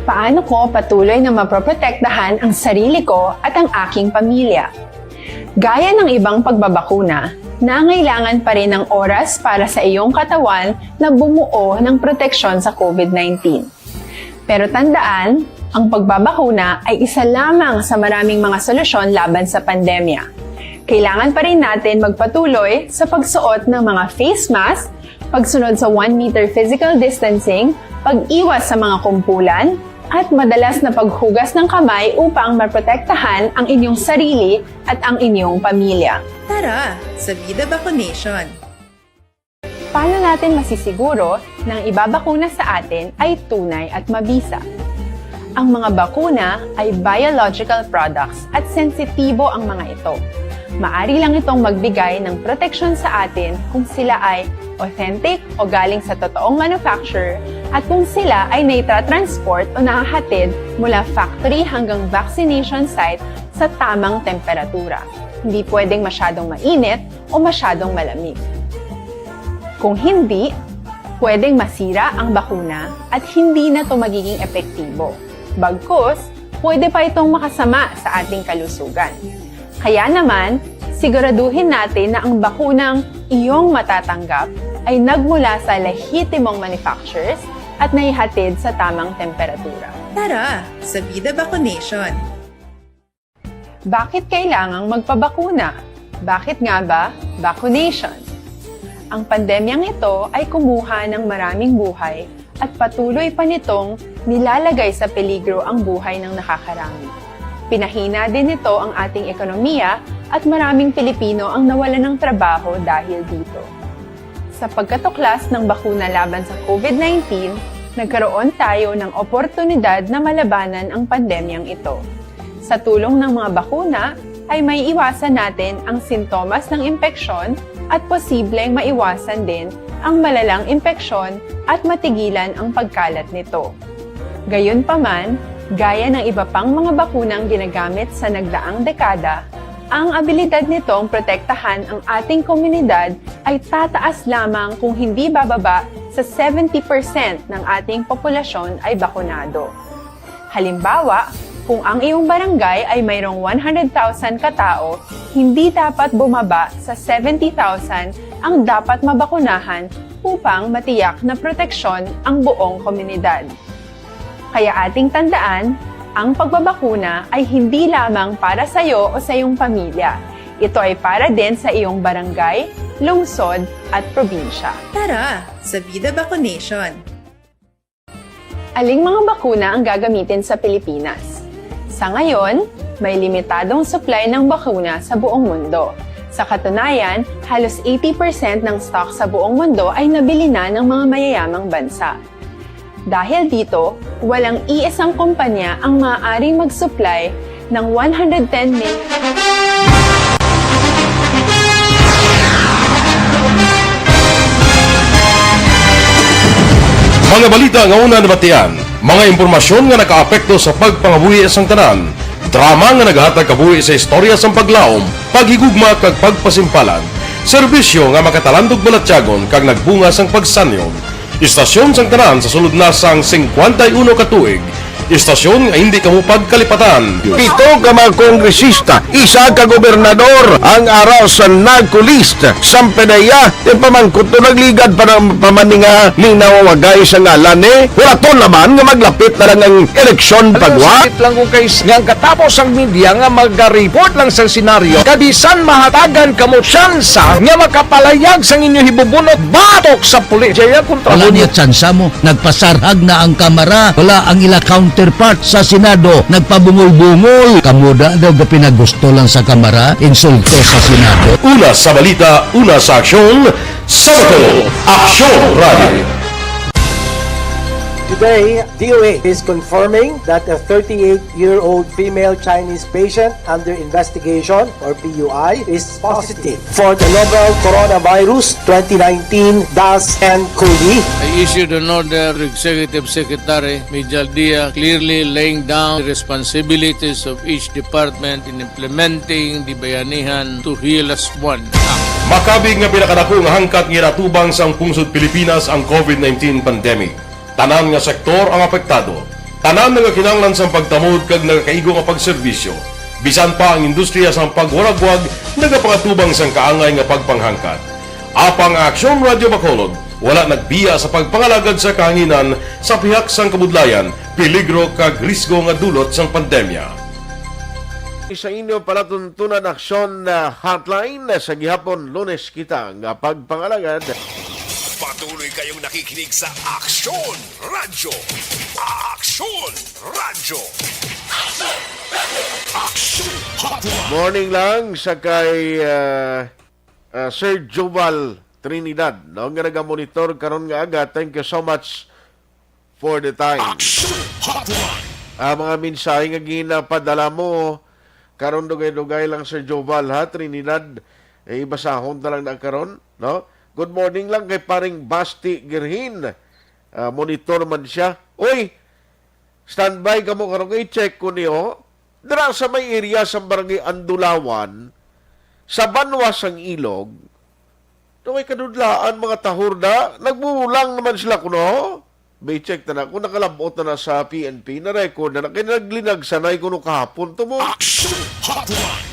Paano ko patuloy na mapoprotektahan ang sarili ko at ang aking pamilya? Gaya ng ibang pagbabakuna, nangailangan pa rin ng oras para sa iyong katawan na bumuo ng proteksyon sa COVID nineteen. Pero tandaan, ang pagbabakuna ay isa lamang sa maraming mga solusyon laban sa pandemya. Kailangan pa rin natin magpatuloy sa pagsuot ng mga face mask, pagsunod sa one meter physical distancing, pag-iwas sa mga kumpulan, at madalas na paghugas ng kamay upang maprotektahan ang inyong sarili at ang inyong pamilya. Tara sa Vida Vaccination! Paano natin masisiguro na ang ibabakuna sa atin ay tunay at mabisa? Ang mga bakuna ay biological products at sensitibo ang mga ito. Maari lang itong magbigay ng proteksyon sa atin kung sila ay authentic o galing sa totoong manufacturer at kung sila ay naitatransport o nahahatid mula factory hanggang vaccination site sa tamang temperatura. Hindi pwedeng masyadong mainit o masyadong malamig. Kung hindi, pwedeng masira ang bakuna at hindi na ito magiging epektibo. Bagkus, pwede pa itong makasama sa ating kalusugan. Kaya naman, siguraduhin natin na ang bakunang iyong matatanggap ay nagmula sa lehitimong manufacturers at naihatid sa tamang temperatura. Tara sa Vida Vaccination! Bakit kailangang magpabakuna? Bakit nga ba vaccination? Ang pandemyang ito ay kumuha ng maraming buhay at patuloy pa nitong nilalagay sa peligro ang buhay ng nakakarami. Pinahina din nito ang ating ekonomiya at maraming Pilipino ang nawalan ng trabaho dahil dito. Sa pagkatuklas ng bakuna laban sa COVID nineteen, nagkaroon tayo ng oportunidad na malabanan ang pandemyang ito. Sa tulong ng mga bakuna, ay maiiwasan natin ang sintomas ng impeksyon at posibleng maiwasan din ang malalang impeksyon at matigilan ang pagkalat nito. Gayunpaman, gaya ng iba pang mga bakunang ginagamit sa nagdaang dekada, ang abilidad nitong protektahan ang ating komunidad ay tataas lamang kung hindi bababa sa seventy percent ng ating populasyon ay bakunado. Halimbawa, kung ang iyong barangay ay mayroong one hundred thousand katao, hindi dapat bumaba sa seventy thousand ang dapat mabakunahan upang matiyak na proteksyon ang buong komunidad. Kaya ating tandaan, ang pagbabakuna ay hindi lamang para sa iyo o sa iyong pamilya. Ito ay para din sa iyong barangay, lungsod, at probinsya. Tara, sa Vida Vacunation! Aling mga bakuna ang gagamitin sa Pilipinas? Sa ngayon, may limitadong supply ng bakuna sa buong mundo. Sa katunayan, halos eighty percent ng stock sa buong mundo ay nabili na ng mga mayayamang bansa. Dahil dito, walang iisang kumpanya ang maaaring mag-supply ng one hundred ten million. Mga balita nga una nabatian, mga impormasyon nga nakaapekto sa pagpangabuhi sang tanan, drama nga naghatag kabuhi sa istorya sang paglaom, paghigugma kag pagpasimpalan, serbisyo nga makatalandog balatyagon kag nagbunga sang pagsanyon. Istasyon sang tanan sa sulod na sang singkwenta y uno ka tuig. Istasyon nga hindi kamo pagkalipatan. Pito ka mga kongresista, isa ka gobernador ang ara sa narco list. Sang P D E A, ipamangkot to, nagligad pa na, pa man ni nga linawagay sa ngalan ni. Hulaton naman nga maglapit na lang ang eleksyon, pagwa. Sakit lang ko kay s-, nga ang katapos ang media nga maga-report lang sa senaryo, kabisan mahatagan kamo tsansa nga makapalayag sang inyo hibubunot batok sa pulis. Jaya kontra. Wala niya tsansa mo. Nagpasarhag na ang kamara. Wala ang ila counterpart sa Senado. Nagpabungol-bungol. Kamo da daw gapinagusto lang sa kamara. Insulto sa Senado. Una sa balita, una sa aksyon, Sabado, Aksyon Radio. Today, D O H is confirming that a thirty-eight-year-old female Chinese patient under investigation, or P U I, is positive for the novel coronavirus twenty nineteen dash N COVID. I issued an order to Executive Secretary Mijal Dia, clearly laying down the responsibilities of each department in implementing the Bayanihan to Heal Us One Act. Makabig nga pinakadako nga hangkat nga ginatubang sang pungsod Pilipinas ang COVID nineteen pandemic. Tanan nga sektor ang apektado. Tanan nagakinahanglan sang pagtamod kag nagakaigo nga pagserbisyo. Bisan pa ang industriya sang pagwaragwag nagapangatubang sang kaangay nga pagpanghangkat. Apang ang Aksyon Radyo Bacolod wala nagbiya sa pagpangalagad sa kahanginan sa pihak sang kabudlayan, peligro kag risgo nga dulot sang pandemya. Sa inyo palatuntunan aksyon na hotline sa gihapon Lunes kita nga pagpangalagad. Patuloy kayong nakikinig sa Aksyon Radyo. Aksyon Radyo. Aksyon Hotline. Morning lang sa kay, ah, ah, Sir Joval Trinidad, no, nga nagamonitor karon nga aga. Thank you so much for the time. Aksyon Hotline. Ah, mga mensahe nga ginapadala mo karon, dugay-dugay lang, Sir Joval, ha, Trinidad. Eh, ibasahon ta lang na karon, no? Good morning lang kay paring Basti Girhin. Ah, monitor man siya. Uy, standby kamo karon, i-check ko niyo. Dira sa may area sa Barangay Andulawan, sa banwa sang Ilog, daw may kadudlaan, mga tahor da. Nagbulang naman sila kuno. Bay, check ta na kung nakalabot na na sa P N P, na-record na na, kay naglinag sanay kuno kahapon to mo. Action Hotline.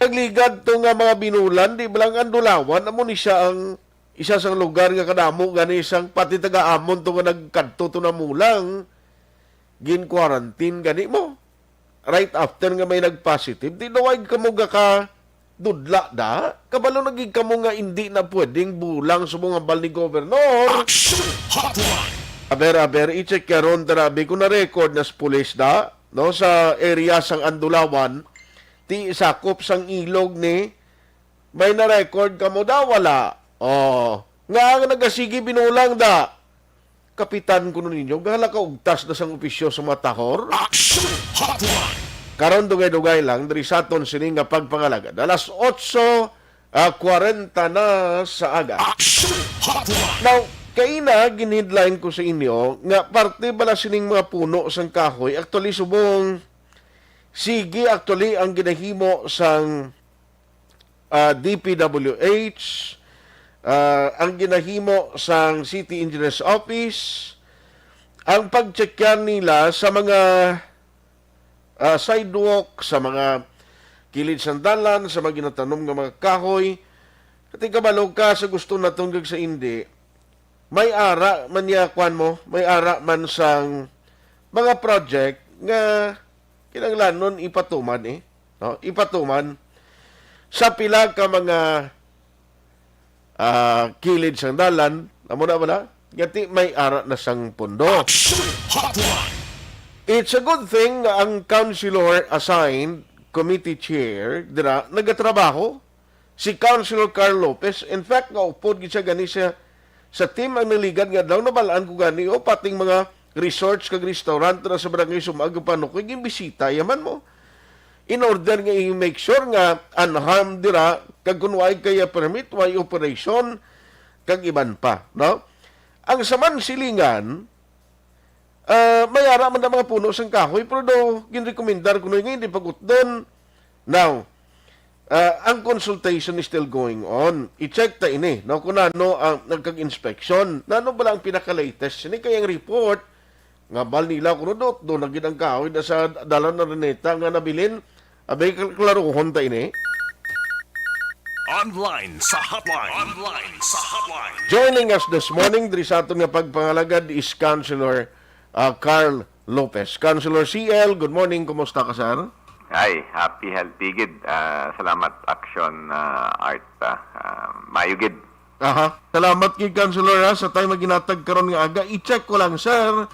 Nagligad to nga mga binulan, di ba lang Andulawan, amo ni siya ang isa sang lugar nga kadamo gani sang pati taga-amon to nga nagkadto to namulang, gin-quarantine gani mo. Right after nga may nag-positive, di daw ay kamo gaka-, dudla da? Kabalo na gid kamo nga indi na pwedeng bulang subong hambal ni Governor. Action Hotline. Aber, aber, i-check karon, tara, abi, kung na-record na sa pulis da, no, sa area sang Andulawan, ti sakop sang Ilog ni, may na-record kamo da, wala? Oh, Nga ang nagasigi binulang da. Kapitan kuno ninyo, gala ka ugtas na sang opisyo sa mga tahor. Action Hotline! Karon dugay-dugay lang diri sa aton sini nga pagpangalagad. Alas otso, ah, kwarenta na sa aga. Action Hotline! Now, kaina ginheadline ko sa inyo nga parte bala sining mga puno sang kahoy, actually, subong sige actually ang ginahimo sang ah, D P W H, ah, ang ginahimo sang City Engineers Office, ang pagtsekyan nila sa mga, ah, sidewalk, sa mga kilid sang dalan, sa mga ginatanom nga mga kahoy. Kati kabalo ka sa gusto naton kag sa indi, may ara man niya, kwan mo, may ara man sang mga project nga kinahanglanon ipatuman, eh, no? Ipatuman sa pila ka mga, ah, kilid sang dalan, amo na bala, gati may ara na sang pondo. Action Hotline! It's a good thing nga ang councilor assigned committee chair dira nagatrabaho, si Councilor Carl Lopez. In fact, nga upod gid siya gani siya sa team ang naligad nga adlaw. Nabalaan ko gani, o, pating mga resorts kag restaurant na sa Barangay Sumag ug Panukoy, ginbisita yaman mo. In order nga i-make sure nga unharmed dira, kag kung way kaya permit, way operation, kag iban pa, no? Ang sa Mansilingan, ah, may ara man ang mga puno sang kahoy, pero do, ginrekomendar kuno nga hindi pag-utdon. Now, ah, ang consultation is still going on. I-check ta ini, no, kung ano ang nagkag-inspeksyon. Nano bala ang pinaka-latest? Sini kay ang report, nga bal nila kuno do, do na gid ang kahoy na sa Dalan Araneta nga nabilin. Abay, kal-, klaruhon ta ini. Online sa hotline. Online sa hotline. Joining us this morning, diri sa aton nga pagpangalagad is Councilor, ah, Carl Lopez. Councilor C L, good morning. Kumusta ka, sir? Ay, happy, healthy gid. Ah, salamat, Action, ah, Art, ah. Ah, mayo gid. Aha. Salamat kay Councilor, ha, sa time nga ginatag karon nga aga. I-check ko lang, sir.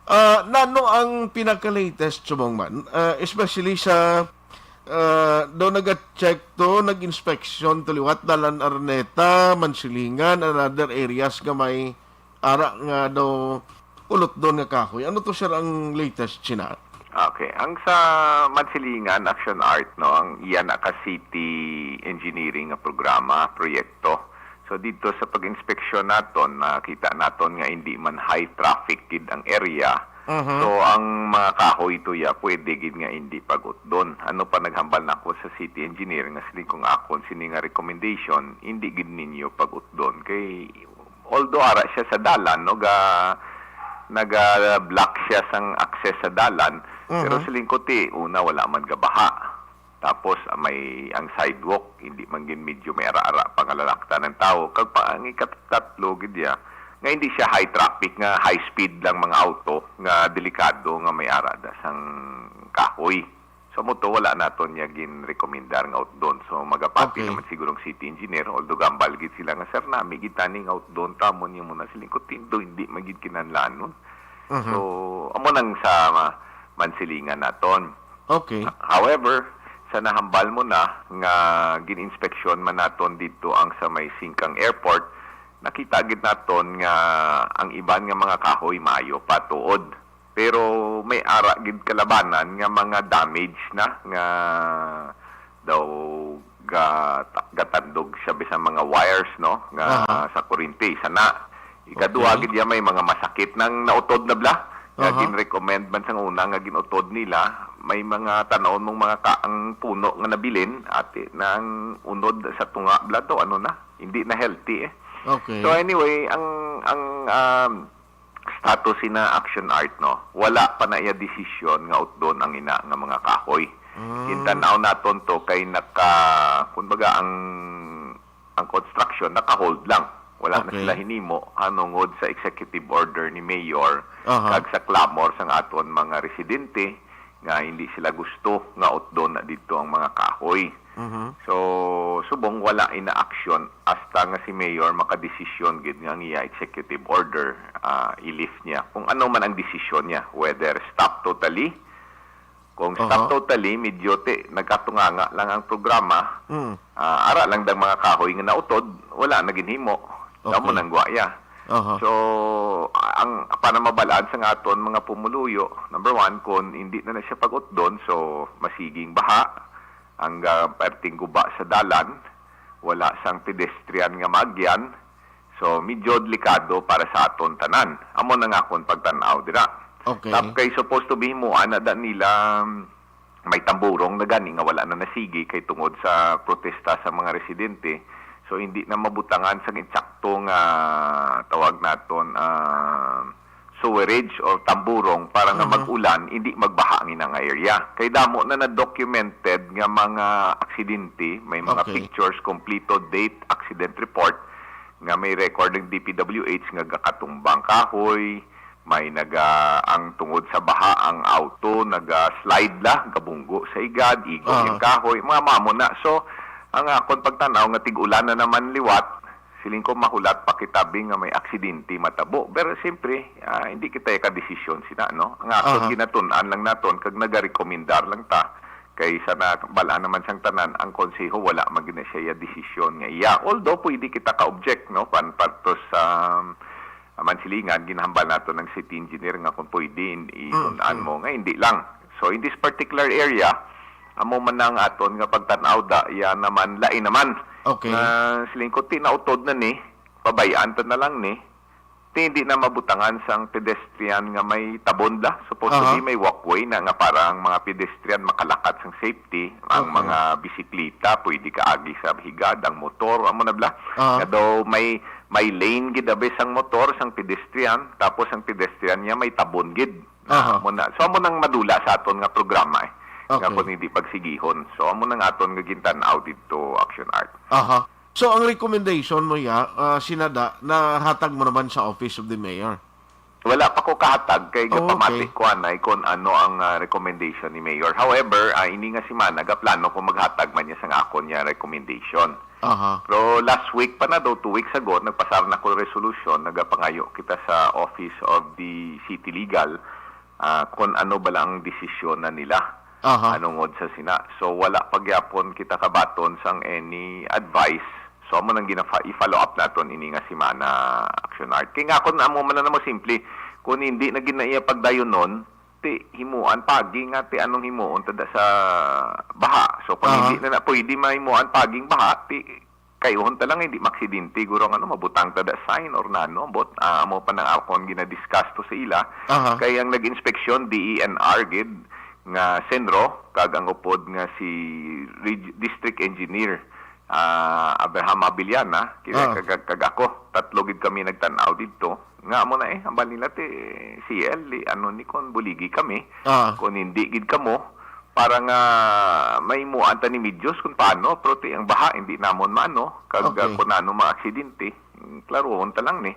Ah, nano ang pinaka-latest subong man? Ah, especially sa, ah, do naga-check to, nag-inspection to liwat, Dalan Araneta, Mansilingan, and other areas nga may ara nga daw ulotdon nga kahoy. Ano to, sir, ang latest sina? Okay. Ang sa Mansilingan, Action Art, no, ang iya na ka city engineering nga programa, proyekto. So, dito sa pag-inspeksyon naton, nakita naton nga hindi man high traffic gid ang area. Mhm. So, ang mga kahoy to ya, pwede gid nga hindi pag-utdon. Ano pa naghambal na ako sa city engineer nga siling kong akon sini nga recommendation, hindi gid ninyo pag-utdon. Kay, although ara siya sa dalan, no, ga, naga-block siya sang access sa dalan, pero Mhm. siling ko ti, una, wala man gabaha. Tapos, ah, may ang sidewalk, hindi man gid medyo may ara-ara pa nga lalaktan ang tawo. Kag pa, ang ikatatlo gid ya, nga hindi siya high traffic, nga high speed lang mga auto, nga delikado, nga may ara da sang kahoy. So, mo to, wala naton niya ginrekomendar nga utdon. So, magapati Okay. naman siguro ang city engineer, although gambal gid sila nga, "Sir, nami gid tani nga utdon, tamon niyo muna." Siling ko, "Tindo, hindi man gid kinahanglanon." Mhm. So, amo nang sa ma-, Mansilingan naton. Okay. However, sa nahambal mo na nga gin-inspeksyon man naton dito ang sa may Singkang Airport, nakita gid naton nga ang iban nga mga kahoy maayo pa tuod. Pero may ara gid kalabanan nga mga damage na nga daw ga-, gatandog siya bisan mga wires, no, nga Aha. sa kuryente, sana. Ikaduha Okay. gid ya, may mga masakit nang nautod na bla. Nga Aha. gin-recommend man sang una nga ginutod nila, may mga tan-awon mong mga ka-, ang puno nga nabilin, ati na ang unod sa tunga bla to, ano na, hindi na healthy eh. Okay. So anyway, ang, ang, um, status sina Action Art, no, wala pa na iya desisyon nga utdon ang ina nga mga kahoy. Mm. Gintan-aw naton to kay naka, kumbaga, ang, ang construction naka-hold lang. Wala na Okay. sila hinimo hanungod sa executive order ni Mayor Aha. kag sa clamor sang aton mga residente nga hindi sila gusto nga utdon na didto ang mga kahoy. Mhm. So, subong wala ina-action hasta nga si Mayor makadesisyon gid nga ang iya executive order, ah, i-lift niya. Kung ano man ang desisyon niya, whether stop totally, kung stop Aha. totally, medyo ti-, nagkatunganga lang ang programa, Mm. ah, ara lang dang mga kahoy nga nautod, wala na ginhimo. Amo Okay. nang gwaya. Aha. So, ang para mabalaan sa nga aton mga pumuluyo, number one, kung hindi na na siya pag-utdon, so masiging baha, ang ah, perting guba sa dalan, wala sang pedestrian nga maagyan, so medyo delikado para sa aton tanan. Amo na nga akon pagtan-aw dira. Okay. Tap kay supposed to be himuan na da nila, um, may tamburong na gani nga wala na nasigi kay tungod sa protesta sa mga residente. So hindi na mabutangan sa insakto nga tawag naton ah, sewerage or tamburong para nga Mhm. mag-ulan, hindi magbaha ang ina nga area. Kay damo na na-documented nga mga aksidente, may mga Okay. pictures, kompleto date, accident report nga may record ng D P W H nga gakatumbang kahoy, may naga ang tungod sa baha ang auto naga-slide la, gabunggo sa igad, igong Ah. yung kahoy, mga mamo na. So ang akon pagtan-aw nga tig-ulan na naman liwat, siling ko mahulat pa kita bi nga may aksidente matabo. Pero siyempre, ah, hindi kita ka desisyon sina, no? Ang aton Aha. ginatun-an lang naton kag nagarekomendar lang ta kay sa nabal-an naman sang tanan ang konseho wala man gina siya iya desisyon nga iya. Although pwede kita ka-object, no, pan partos sa, um, mansilingan, ginahambal nato ng city engineer nga kung pwede in- itun-an Okay. mo nga hindi lang. So in this particular area, amo man ang aton nga pagtan-aw da, iya naman lain naman. Okay. Nga siling ko, ti nautod na ni, pabayaan ta na lang ni. Ti hindi na mabutangan sang pedestrian nga may tabon la. Supposed to Aha. be may walkway na nga para ang mga pedestrian makalakat sang safety. Ang Okay. mga bisikleta pwede kaagi sa higad, ang motor, amo na bla. Aha. Nga daw may may lane gid abi sang motor, sang pedestrian, tapos ang pedestrian niya may tabon gid. Aha. Amo na. So amo nang madula sa aton nga programa eh. Nga Okay. kung hindi pagsigihon. So amo nang aton nga gintan-aw didto, Action Art. Aha. So ang recommendation mo ya, ah, sinada nahatag mo naman sa Office of the Mayor? Wala pa ko kahatag kay Oh, gapamati okay. ko anay kung ano ang ah, recommendation ni Mayor. However, ah, ini nga semana gaplano ko maghatag man niya sang akon niya recommendation. Aha. Pero last week pa na daw, two weeks ago, nagpasar na ko resolution, nagapangayo kita sa Office of the City Legal, ah, kung ano ba lang ang desisyon na nila. Aha. Anungod sa sina. So wala pa gyapon kita kabaton sang any advice. So amo nang ginafa- i-follow up naton ini nga semana, Action Art. Kay nga kung amo man na mo simple, kung hindi na gina iya pagdayonon, ti himuan pagi nga ti anong himuon tada sa baha. So kung Aha. hindi na na pwede mahimuan paging baha, ti kayuhon ta lang hindi maksidente guro nga ano, mabutang tada sign or nano, but ah, amo pa nang akon ginadiscuss to sa ila. Aha. Kay ang nag-inspeksyon, D E N R gid nga Senro, kag ang upod nga si Reg- District Engineer, ah, Abraham Abiliana, kag, Ah. kag, kag ako, tatlo gid kami nagtan-aw didto. Nga amo na eh, hambal nila ti C L, di, ano ni, kon buligi kami, Ah. kon hindi gid kamo, para nga may muan ta ni medios kung paano, pero ti ang baha, hindi namon maano, kag Okay. ah, kung ano mga aksidente, mm, klarohon ta lang ni.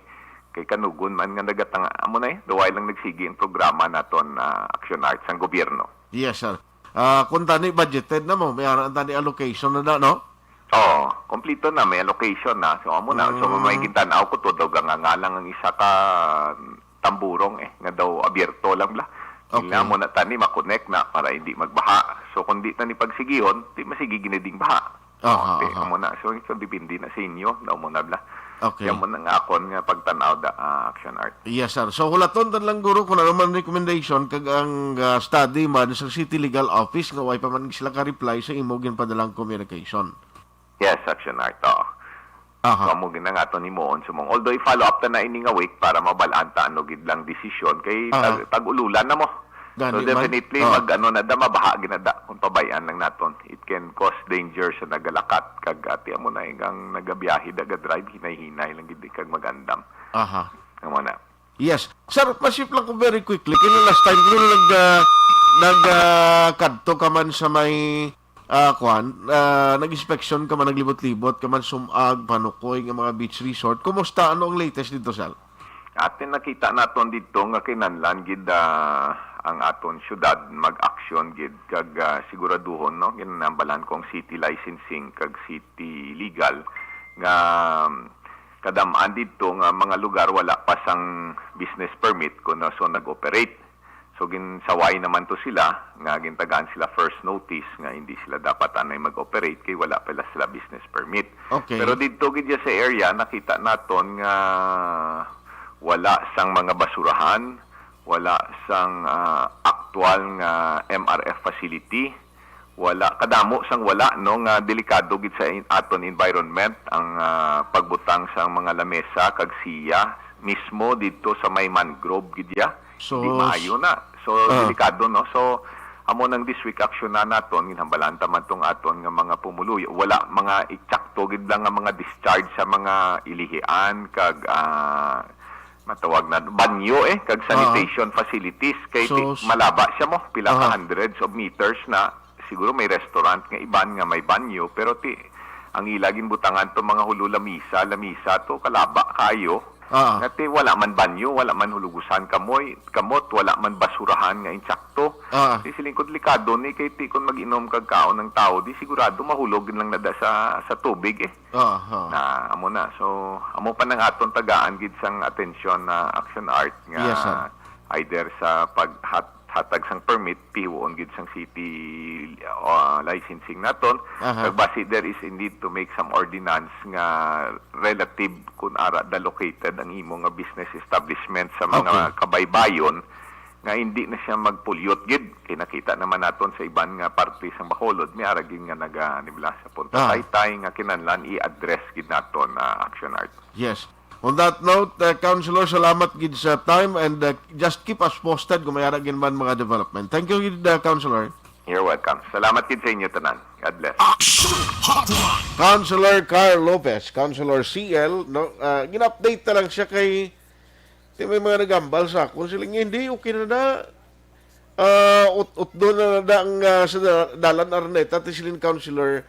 Kay kanugon man nga nagatanga, amo na eh, duway lang nagsigi ang programa naton na Action Arts ang gobyerno. Yes, sir. Ah, kung tani budgeted na mo, may ara tani allocation na na, no? Oo, kompleto na, may allocation na. So, amo na. So, Mm. may gintan-aw ko to, daw ganga nga lang ang isa ka tamburong eh, nga daw abierto lang bla. Okay. Ina mo na tani, makonect na para hindi magbaha. So, kung di tani pagsigihon, di masigi giniding baha. Aha, Okay, aha. amo na. So, ito depende na sa inyo, daw mo na bla. Okay. Yan mo na nga akon nga pagtan-aw da, ah, Action Art. Yes, sir. So, hulaton ta lang, guro, kung ano man recommendation kag ang ah, study man sa City Legal Office nga way pa man sila ka-reply sa imo ginpadalang communication. Yes, Action Art. Oo. Aha. So, amo gid ang aton himuon sumong. Although i-follow up ta na ini nga week para mabalaan ta ano gid lang desisyon kay Aha. tag, tag-ululan na mo. Gani So man. definitely Oo. mag ano na da, mabaha gid na da kung pabayaan lang naton. It can cause danger sa nagalakat kag ati amo na igang nagabiyahe, naga-drive, hinay-hinay lang gid kag magandam. Aha. Amo na. Yes. Sir, masip lang ko very quickly. Kaya last time, kung nag, ah, nag, ah, kadto ka man sa may, ah, kwan, ah, nag-inspeksyon ka man, naglibot-libot ka man, Sumag, Panukoy, nga mga beach resort. Kumusta? Ano ang latest dito, sir? Atin nakita naton dito nga kinahanglan gid, ah, ang aton syudad mag-aksyon gid kag, ah, siguraduhon, no? Ginambalan kong city licensing kag city legal nga, um, kadam-an didto nga mga lugar wala pa sang business permit kuno so nag-operate. So, ginsaway naman to sila, nga gintagaan sila first notice nga hindi sila dapat anay mag-operate kay wala pala sila business permit. Okay. Pero didto gid sa area, nakita naton nga wala sang mga basurahan, wala sang, ah, aktual nga M R F facility, wala, kadamo sang wala, no, nga delikado gid sa in-, aton environment ang, ah, pagbutang sang mga lamesa kag siya mismo didto sa may mangrove gid ya. So, hindi maayo na. So, ah, delikado, no? So, amo nang this week action na naton, ginhambalan ta man tong aton nga mga pumuluyo. Wala, mga eksakto gid lang nga mga discharge sa mga ilihian kag, ah, matawag na banyo, eh, kag, ah, sanitation facilities. Kay ti-, so, s-, malaba siya mo, pila ka, ah, hundreds of meters na. Siguro may restaurant nga iban nga may banyo, pero ti, ang ila ginbutangan to mga hulo lamisa, lamisa to kalaba kayo. Ah. Nga ti wala man banyo, wala man hulugusan kamoy, kamot, wala man basurahan nga insakto. Ah. Ti siling ko, delikado ni, kay ti kon mag-inom kag kaon ang tao, di sigurado mahulog lang na da sa, sa tubig, eh. Ah, ah. Na, amo na. So, amo pa nang aton tagaan gid sang atensyon na Action Art nga, yes, sir, either sa paghat-, hatag sang permit, pihuon gid sang city, ah, licensing naton. Aha. Kag basi there is indeed to make some ordinance nga relative kun ara da located ang imo nga business establishment sa mga, okay, kabaybayon, nga hindi na siya mag-pollute gid. Kay nakita naman naton sa iban nga parte sang Bacolod, may ara gid nga naga-, di ba, sa Punta, ah, Taytay, nga kinahanglan i-address gid naton na Action Art. Yes. On that note, uh, Councilor, salamat gid sa time and, uh, just keep us posted kung may ara gid man mga development. Thank you gid, uh, Councilor. You're welcome. Salamat gid sa inyo tanan. God bless. Action Hotline. Councilor Carl Lopez, Councilor C L, no, uh, gin-update na lang siya kay, ti may mga nagambal sa akon, sila nga, "Hindi, okay na na. Ah, ut-, utdo na na ang, ah, sa da-, dalan Araneta," ti siling Councilor,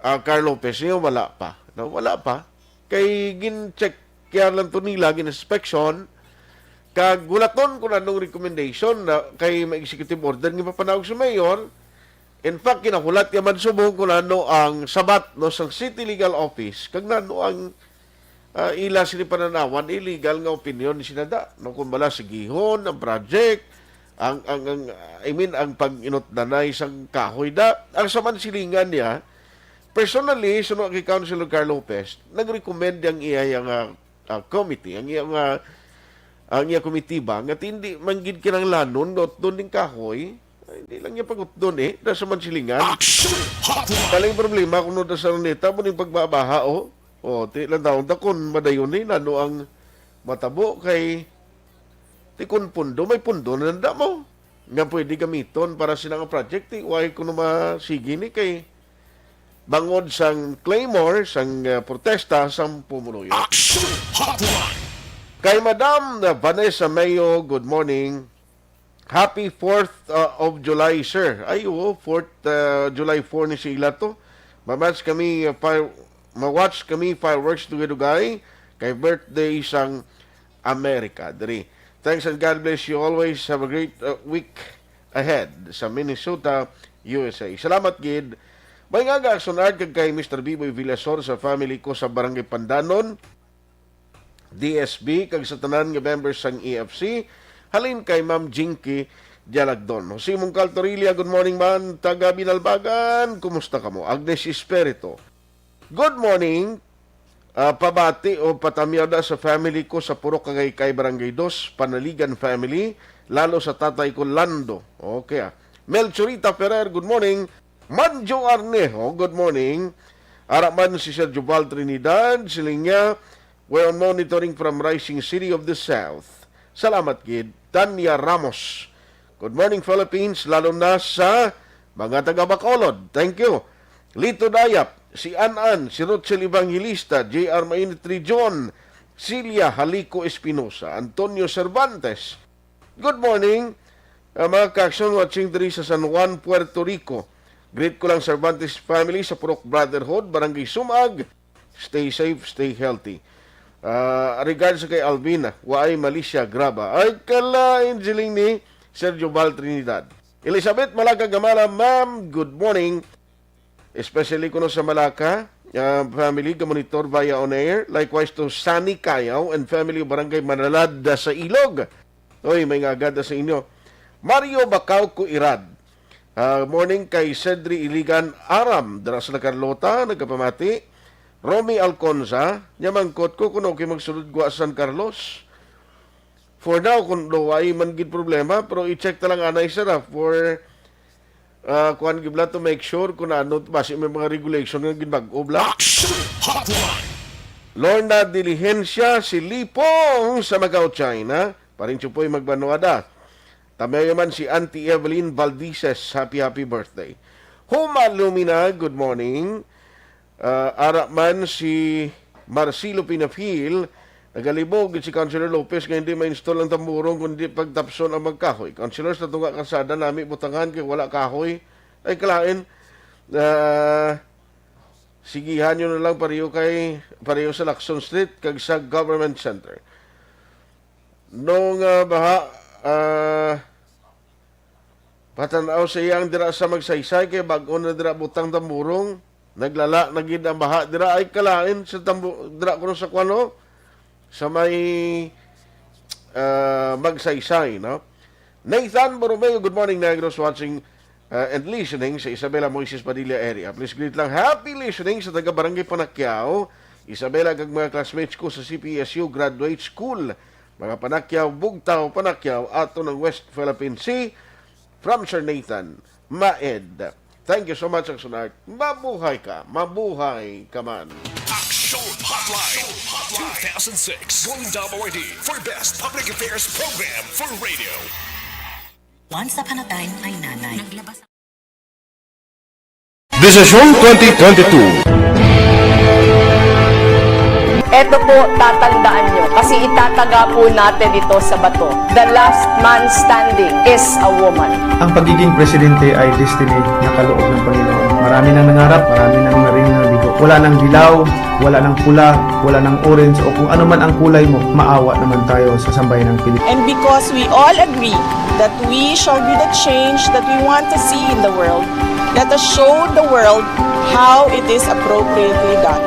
ah, Carl Lopez. Niya, wala pa. No, wala pa. Kay gin-check kaya lang to nila, gin-inspection, kag hulaton kung anong recommendation na kay may executive order nga ipapanaog sa mayor. In fact, ginahulat niya man subong kung ano ang sabat, no, sa City Legal Office, kag nano ang, ah, ila sini pananawan, illegal nga opinion ni sinada, no, kung bala sigihon ang project, ang, ang, ang, I mean, ang pag-inutdanay sang kahoy da. Ang sa man silingan niya, personally, suno kay Councilor Carl Lopez, nag-recommend ang iya nga, ah, committee, ang iya nga, ang iya komitiba, nga hindi man gid kinahanglanon nga utdon ning kahoy. Ay, hindi lang niya pag-utdon, eh, da sa man silingan. Action Hotline! Kaling problema kuno da sa Araneta, mo ning pagbabaha, oh. Oh, ti lang daw, dakon madayon ni, nano ang matabo kay ti kun pundo, may pundo na nanda mo nga pwede gamiton para sina nga project, ti why kuno masigi ni kay bangod sang claymore sang, uh, protesta sang pumuluyo. Action Hotline! Kay Madam, uh, Vanessa Mayo, good morning. Happy fourth, uh, of July, sir. Ay, oo, fourth, uh, July four ni sila to. Ma-watch kami, uh, fire-, ma-watch kami fireworks dugay-dugay kay birthday sang America diri. Thanks and God bless you always. Have a great, uh, week ahead sa Minnesota, U S A. Salamat gid. May nga ga Action Art kag kay Mister Biboy Villasor sa family ko sa Barangay Pandanon, D S B, kag sa tanan nga members sang E F C, halin kay Ma'am Jinky Dialagdon. Jose Mungkal Torilla, good morning man, taga Binalbagan, kumusta kamo? Agnes Espiritu, good morning. Ah, pabati o patamyaw na sa family ko sa Purok Kagaycay, Barangay Dos, Panaligan family, lalo sa tatay ko, Lando. Okay, ah. Melchorita Ferrer, good morning. Manjo Arnejo, good morning. Ara man si Sir Jubal Trinidad, siling niya, "We're on monitoring from Rising City of the South." Salamat gid. Tanya Ramos, "Good morning, Philippines, lalo na sa mga taga Bacolod." Thank you. Lito Dayap, si An-an, si Rochelle Evangelista, J R Mainit Region, Celia Halico Espinosa, Antonio Cervantes, "Good morning, ah, mga ka-action, watching diri sa San Juan, Puerto Rico. Greet ko lang Cervantes family sa Purok Brotherhood, Barangay Sumag. Stay safe, stay healthy. Ah, regards kay Alvina, waay Malicia Graba." Ay, kalain siling ni Sergio Val Trinidad. Elizabeth Malaga Gamala, ma'am, good morning. Especially kuno sa Malacca, ah, family, ga-monitor via on air. Likewise to Sunny Cayaw and family, Barangay Manalad, ah, sa Ilog. Oy, may nga agad sa inyo. Mario Bacauco Irad. Ah, morning kay Cedri Iligan Aram, dira sa La Carlota, nagapamati. Romy Alconza, nya mangkot ko kung okay magsulod gwa sa San Carlos. For now, kung do, ay man gid problema, pero i-check ta lang anay, sir, ah, for, ah, kuwan gid lang to make sure kung ano, basi may mga regulation nga ginbag-o bla. Action Hotline! Lorna Diligencia, si Lipong sa Macau, China. Paring Chupoy, magbanuada. Tamyaw man si Auntie Evelyn Valdices, happy, happy birthday. Huma Lumina, good morning. Ah, ara man si Marcelo Pinafil, nagalibog si Councilor Lopez nga hindi ma-install ang tamburong kundi pagtapson ang magkahoy. Councilor, sa tunga kasada nami butangan kay wala kahoy. Ay, kalain. Ah, sigihan nyo na lang pareho kay, pareho sa Lacson Street kag sa Government Center. Nung, ah, baha, ah, Patanaw sa iyang dira sa Magsaysay, kay bag-o na dira butang tamburong. Naglala na gid ang baha dira, ay kalain sa tambu-, dira kuno sa kuno, sa may, ah, Magsaysay, no? Nathan Borromeo, good morning, Negros, watching, ah, and listening sa Isabela Moises Padilla area. Please greet lang, happy listening sa taga Barangay Panakyaw, Isabela, kag mga classmates ko sa C P S U Graduate School. Mga Panakyaw, Bugtaw, Panakyaw, ato ng West Philippine Sea, from Sir Nathan Maed. Thank you so much, Action Art. Mabuhay ka, mabuhay ka man. Action Hotline, two thousand six Golden Dome Awardee for Best Public Affairs Program for Radio. Once upon a time, my nanay. Naglabas Desisyon twenty twenty-two. Eto po, tatandaan nyo, kasi itataga po natin ito sa bato. The last man standing is a woman. Ang pagiging presidente ay destiny na kaloob ng Panginoon. Marami nang nangarap, marami nang naring nabigo. Wala nang dilaw, wala nang pula, wala nang orange, o kung ano man ang kulay mo, maawa naman tayo sa sambayanang Pilipinas. And because we all agree that we shall be the change that we want to see in the world, let us show the world how it is appropriately done.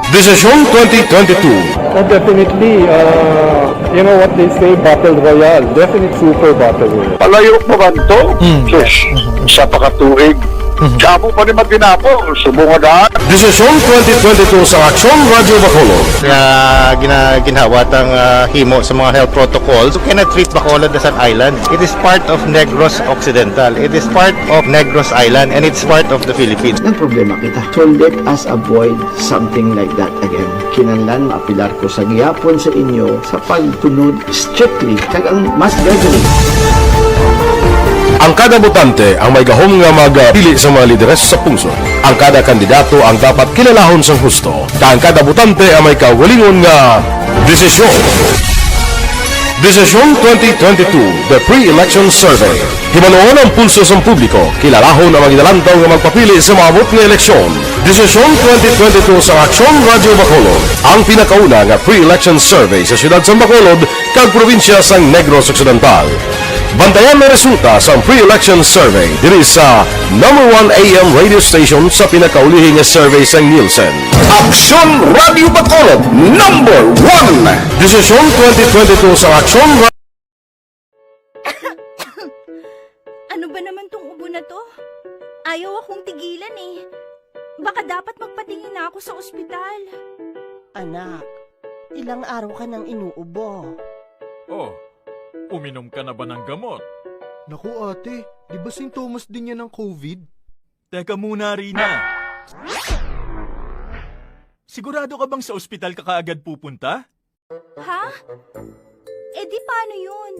Desisyon twenty twenty-two. Uh, definitely, uh, you know what they say, battle royale. Definitely super battle royale. Palayo pa ba ito? Mm. Sus, isa pa ka tuig. Mhm. Damo pa ni matinapo, subong nga daan. Desisyon twenty twenty-two sa Aksyon Radyo Bacolod. Nga gina-, ginhawa tang, ah, himo sa mga health protocols. You cannot treat Bacolod as an island. It is part of Negros Occidental. It is part of Negros Island, and it's part of the Philippines. Nagproblema kita. So let us avoid something like that again. Kinahanglan maapilar ko sa gihapon sa inyo sa pagtunod strictly kag ang mas deadly. Ang kada botante ang may gahom nga magpili sa mga lideres sa pungsod. Ang kada kandidato ang dapat kilalahon sang husto. Kag ang kada botante ang may kaugalingon nga desisyon. Desisyon twenty twenty-two, The Pre-Election Survey. Hibaluon ang pulso sang publiko, kilalahon ang mga ginalantaw nga magpapili sa maabot nga eleksyon. Desisyon twenty twenty-two sa Aksyon Radyo Bacolod, ang pinakauna nga pre-election survey sa siyudad sang Bacolod kag probinsya sang Negros Occidental. Bantayan ang resulta sang pre-election survey diri sa number one A M radio station sa pinakaulihi nga survey sang Nielsen. Aksyon Radyo Bacolod, number one. Desisyon twenty twenty-two sa Aksyon Ra- Ano ba naman tong ubo na to? Ayaw akong tigilan eh. Baka dapat magpatingin na ako sa ospital. Anak, ilang araw ka nang inuubo. Oh, uminom ka na ba ng gamot? Naku, ate, di ba sintomas din yan ng covid? Teka muna, Rina. Sigurado ka bang sa ospital ka kaagad pupunta? Ha? Eh di paano yun?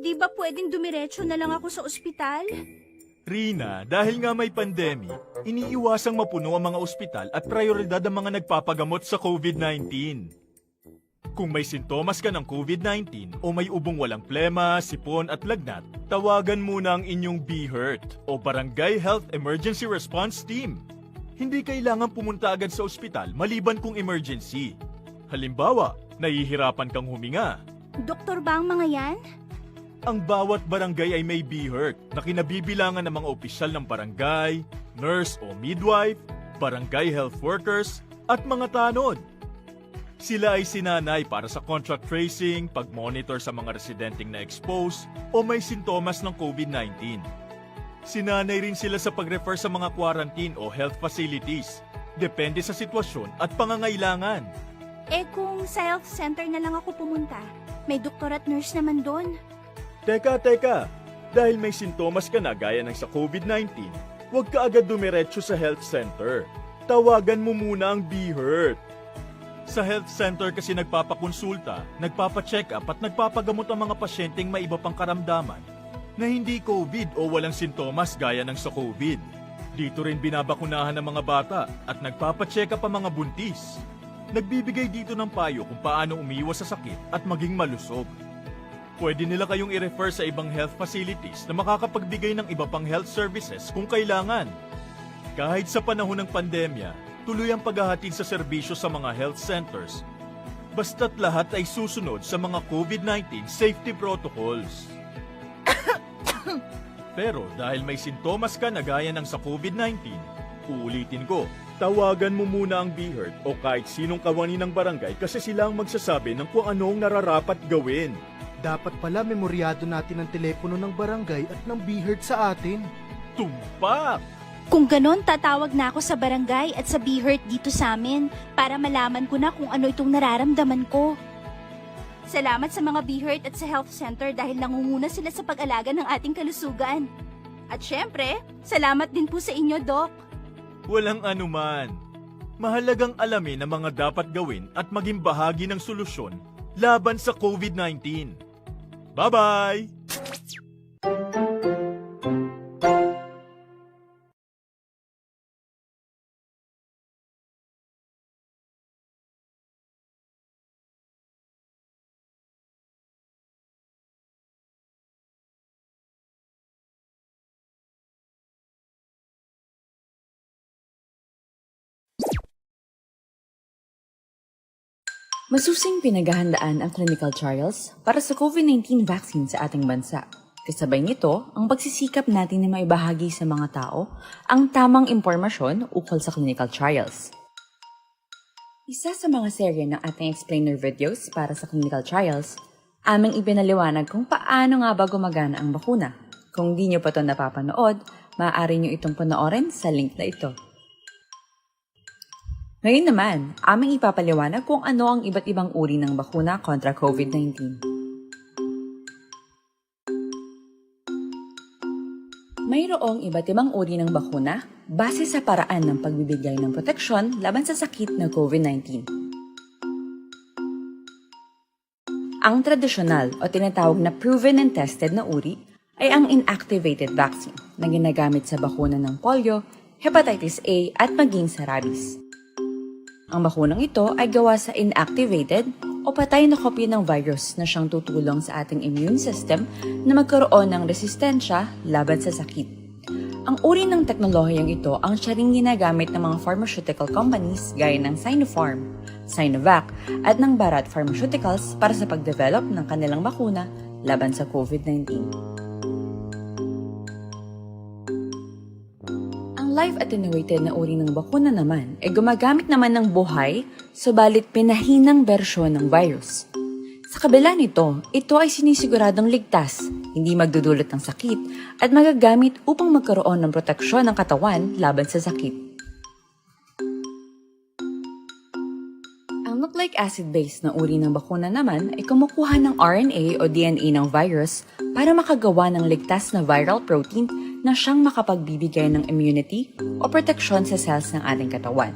Di ba pwedeng dumiretso na lang ako sa ospital? Rina, dahil nga may pandemic, iniiwasang mapuno ang mga ospital at prioridad ang mga nagpapagamot sa covid nineteen. Kung may sintomas ka ng covid nineteen o may ubong walang plema, sipon at lagnat, tawagan muna ang inyong BHERT o Barangay Health Emergency Response Team. Hindi kailangan pumunta agad sa ospital maliban kung emergency. Halimbawa, nahihirapan kang huminga. Doktor ba ang mga yan? Ang bawat barangay ay may BHERT na kinabibilangan ng mga opisyal ng barangay, nurse o midwife, barangay health workers, at mga tanod. Sila ay sinanay para sa contact tracing, pag-monitor sa mga residenteng na-expose o may sintomas ng COVID nineteen. Sinanay rin sila sa pag-refer sa mga quarantine o health facilities, depende sa sitwasyon at pangangailangan. Eh kung sa health center na lang ako pumunta, may doktor at nurse naman doon. Teka, teka! Dahil may sintomas ka na gaya ng sa COVID nineteen, huwag ka agad dumiretso sa health center. Tawagan mo muna ang BHERT. Sa health center kasi nagpapakonsulta, nagpapacheck-up at nagpapagamot ang mga pasyenteng may iba pang karamdaman na hindi COVID o walang sintomas gaya ng sa COVID. Dito rin binabakunahan ang mga bata at nagpapacheck-up ang mga buntis. Nagbibigay dito ng payo kung paano umiwas sa sakit at maging malusog. Pwede nila kayong i-refer sa ibang health facilities na makakapagbigay ng iba pang health services kung kailangan. Kahit sa panahon ng pandemya, tuloy ang paghahatid sa serbisyo sa mga health centers, basta't lahat ay susunod sa mga COVID nineteen safety protocols. Pero dahil may sintomas ka na gaya ng sa COVID nineteen, uulitin ko, tawagan mo muna ang BHERT o kahit sinong kawani ng barangay kasi sila ang magsasabi ng kung ano ang nararapat gawin. Dapat pala memoryado natin ang telepono ng barangay at ng BHERT sa atin. Tumpak! Kung ganon, tatawag na ako sa barangay at sa BHERT dito sa amin para malaman ko na kung ano itong nararamdaman ko. Salamat sa mga BHERT at sa health center dahil nangunguna sila sa pag-alaga ng ating kalusugan. At syempre, salamat din po sa inyo, Doc. Walang anuman. Mahalagang alamin ang mga dapat gawin at maging bahagi ng solusyon laban sa COVID nineteen. Bye-bye! Masusing pinaghahandaan ang clinical trials para sa COVID nineteen vaccine sa ating bansa. Kasabay nito, ang pagsisikap natin na maibahagi sa mga tao ang tamang impormasyon ukol sa clinical trials. Isa sa mga serye ng ating explainer videos para sa clinical trials, aming ipinaliwanag kung paano nga ba gumagana ang bakuna. Kung di nyo pa to napapanood, maaari nyo itong panoorin sa link na ito. Ngayon naman, aming ipapaliwanag kung ano ang iba't ibang uri ng bakuna kontra COVID nineteen. Mayroong iba't ibang uri ng bakuna base sa paraan ng pagbibigay ng proteksyon laban sa sakit na COVID nineteen. Ang tradisyonal o tinatawag na proven and tested na uri ay ang inactivated vaccine na ginagamit sa bakuna ng polio, hepatitis A at maging sa rabies. Ang bakunang ito ay gawa sa inactivated o patay na kopya ng virus na siyang tutulong sa ating immune system na magkaroon ng resistensya laban sa sakit. Ang uri ng teknolohiyang ito ang siya ring ginagamit ng mga pharmaceutical companies gaya ng Sinopharm, Sinovac, at ng Bharat Pharmaceuticals para sa pagdevelop ng kanilang bakuna laban sa COVID nineteen. Ang live attenuated na uri ng bakuna naman ay gumagamit naman ng buhay, subalit pinahinang bersyon ng virus. Sa kabila nito, ito ay sinisiguradong ligtas, hindi magdudulot ng sakit, at magagamit upang magkaroon ng proteksyon ng katawan laban sa sakit. Ang nucleic acid-based na uri ng bakuna naman ay kumukuha ng R N A o D N A ng virus para makagawa ng ligtas na viral protein na siyang makapagbibigay ng immunity o proteksyon sa cells ng ating katawan.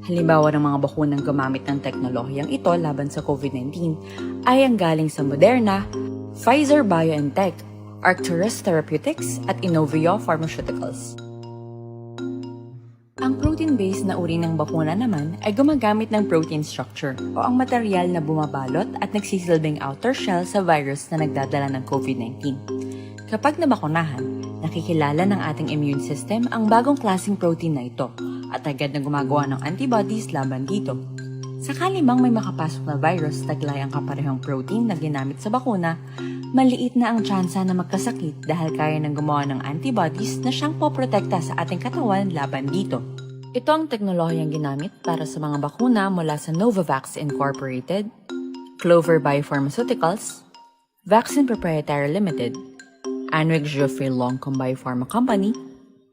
Halimbawa ng mga bakunang gumamit ng teknolohiyang ito laban sa COVID nineteen ay ang galing sa Moderna, Pfizer-BioNTech, Arcturus Therapeutics, at Inovio Pharmaceuticals. Ang protein-based na uri ng bakuna naman ay gumagamit ng protein structure o ang material na bumabalot at nagsisilbing outer shell sa virus na nagdadala ng COVID nineteen. Kapag nabakunahan, nakikilala ng ating immune system ang bagong klaseng protein na ito at agad na gumagawa ng antibodies laban dito. Sakali mang may makapasok na virus taglay ang kaparehong protein na ginamit sa bakuna, maliit na ang tsansa na magkasakit dahil kaya nang gumawa ng antibodies na siyang poprotekta sa ating katawan laban dito. Ito ang teknolohiyang ginamit para sa mga bakuna mula sa Novavax Incorporated, Clover Biopharmaceuticals, Vaccine Proprietary Limited, Anrix Geoffrey Longcom Biopharma Company,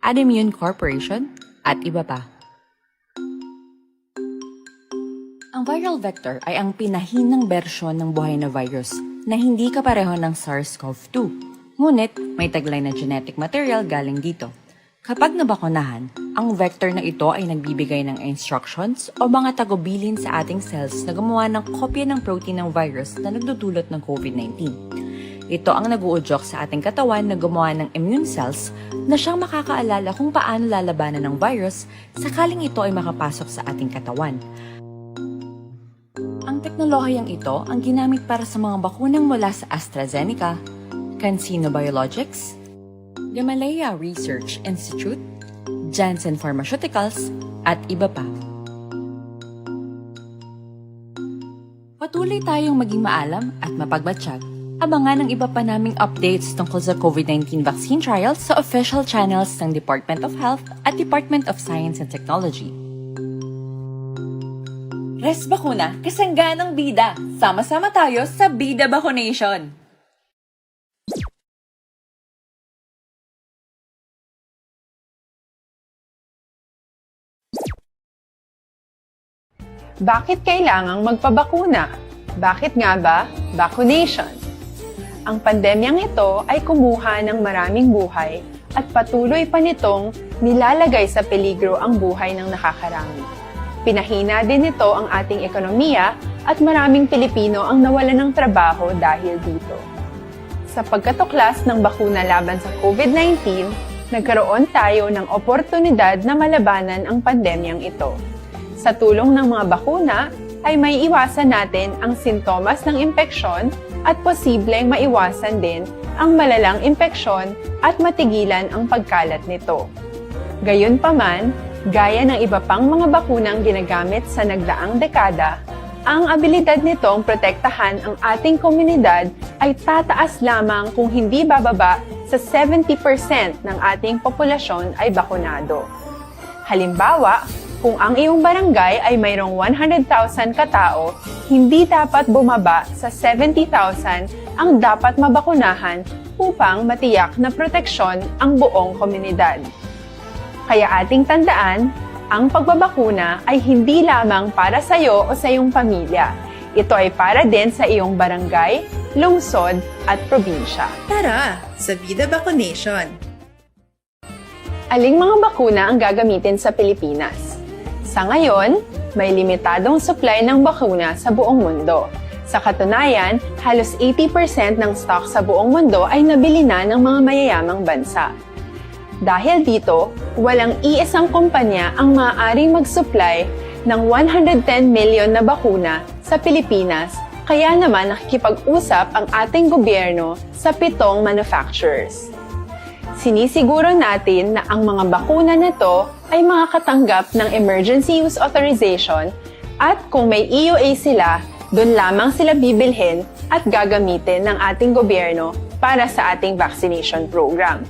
Adimmune Corporation, at iba pa. Ang viral vector ay ang pinahinang bersyon ng buhay na virus na hindi kapareho ng SARS-CoV two, ngunit may taglay na genetic material galing dito. Kapag nabakunahan, ang vector na ito ay nagbibigay ng instructions o mga tagubilin sa ating cells na gumawa ng kopya ng protein ng virus na nagdudulot ng COVID nineteen. Ito ang nag-uudyok sa ating katawan na gumawa ng immune cells na siyang makakaalala kung paano lalabanan ng virus sakaling ito ay makapasok sa ating katawan. Ang teknolohiyang ito ang ginamit para sa mga bakunang mula sa AstraZeneca, CanSino Biologics, Gamaleya Research Institute, Janssen Pharmaceuticals, at iba pa. Patuloy tayong maging maalam at mapagmatsyag. Abangan ang iba pa naming updates tungkol sa COVID nineteen vaccine trials sa official channels ng Department of Health at Department of Science and Technology. Res Bakuna, kasangganang bida. Sama-sama tayo sa Bida Bakunation. Bakit kailangang magpabakuna? Bakit nga ba vaccination? Ang pandemyang ito ay kumuha ng maraming buhay at patuloy pa nitong nilalagay sa peligro ang buhay ng nakakarami. Pinahina din nito ang ating ekonomiya at maraming Pilipino ang nawalan ng trabaho dahil dito. Sa pagkatuklas ng bakuna laban sa COVID nineteen, nagkaroon tayo ng oportunidad na malabanan ang pandemyang ito. Sa tulong ng mga bakuna, ay maiiwasan natin ang sintomas ng impeksyon at posibleng maiwasan din ang malalang impeksyon at matigilan ang pagkalat nito. Gayunpaman, gaya ng iba pang mga bakunang ginagamit sa nagdaang dekada, ang abilidad nitong protektahan ang ating komunidad ay tataas lamang kung hindi bababa sa seventy percent ng ating populasyon ay bakunado. Halimbawa, kung ang iyong barangay ay mayroong one hundred thousand ka tao, hindi dapat bumaba sa seventy thousand ang dapat mabakunahan upang matiyak na proteksyon ang buong komunidad. Kaya ating tandaan, ang pagbabakuna ay hindi lamang para sa iyo o sa iyong pamilya. Ito ay para din sa iyong barangay, lungsod, at probinsya. Tara, sa Bida Bakunation! Aling mga bakuna ang gagamitin sa Pilipinas? Sa ngayon, may limitadong supply ng bakuna sa buong mundo. Sa katunayan, halos eighty percent ng stock sa buong mundo ay nabili na ng mga mayayamang bansa. Dahil dito, walang iisang kumpanya ang maaaring mag-supply ng one hundred ten million na bakuna sa Pilipinas, kaya naman nakikipag-usap ang ating gobyerno sa pitong manufacturers. Sinisiguro natin na ang mga bakuna na to ay makakatanggap ng emergency use authorization at kung may E U A sila, doon lamang sila bibilhin at gagamitin ng ating gobyerno para sa ating vaccination program.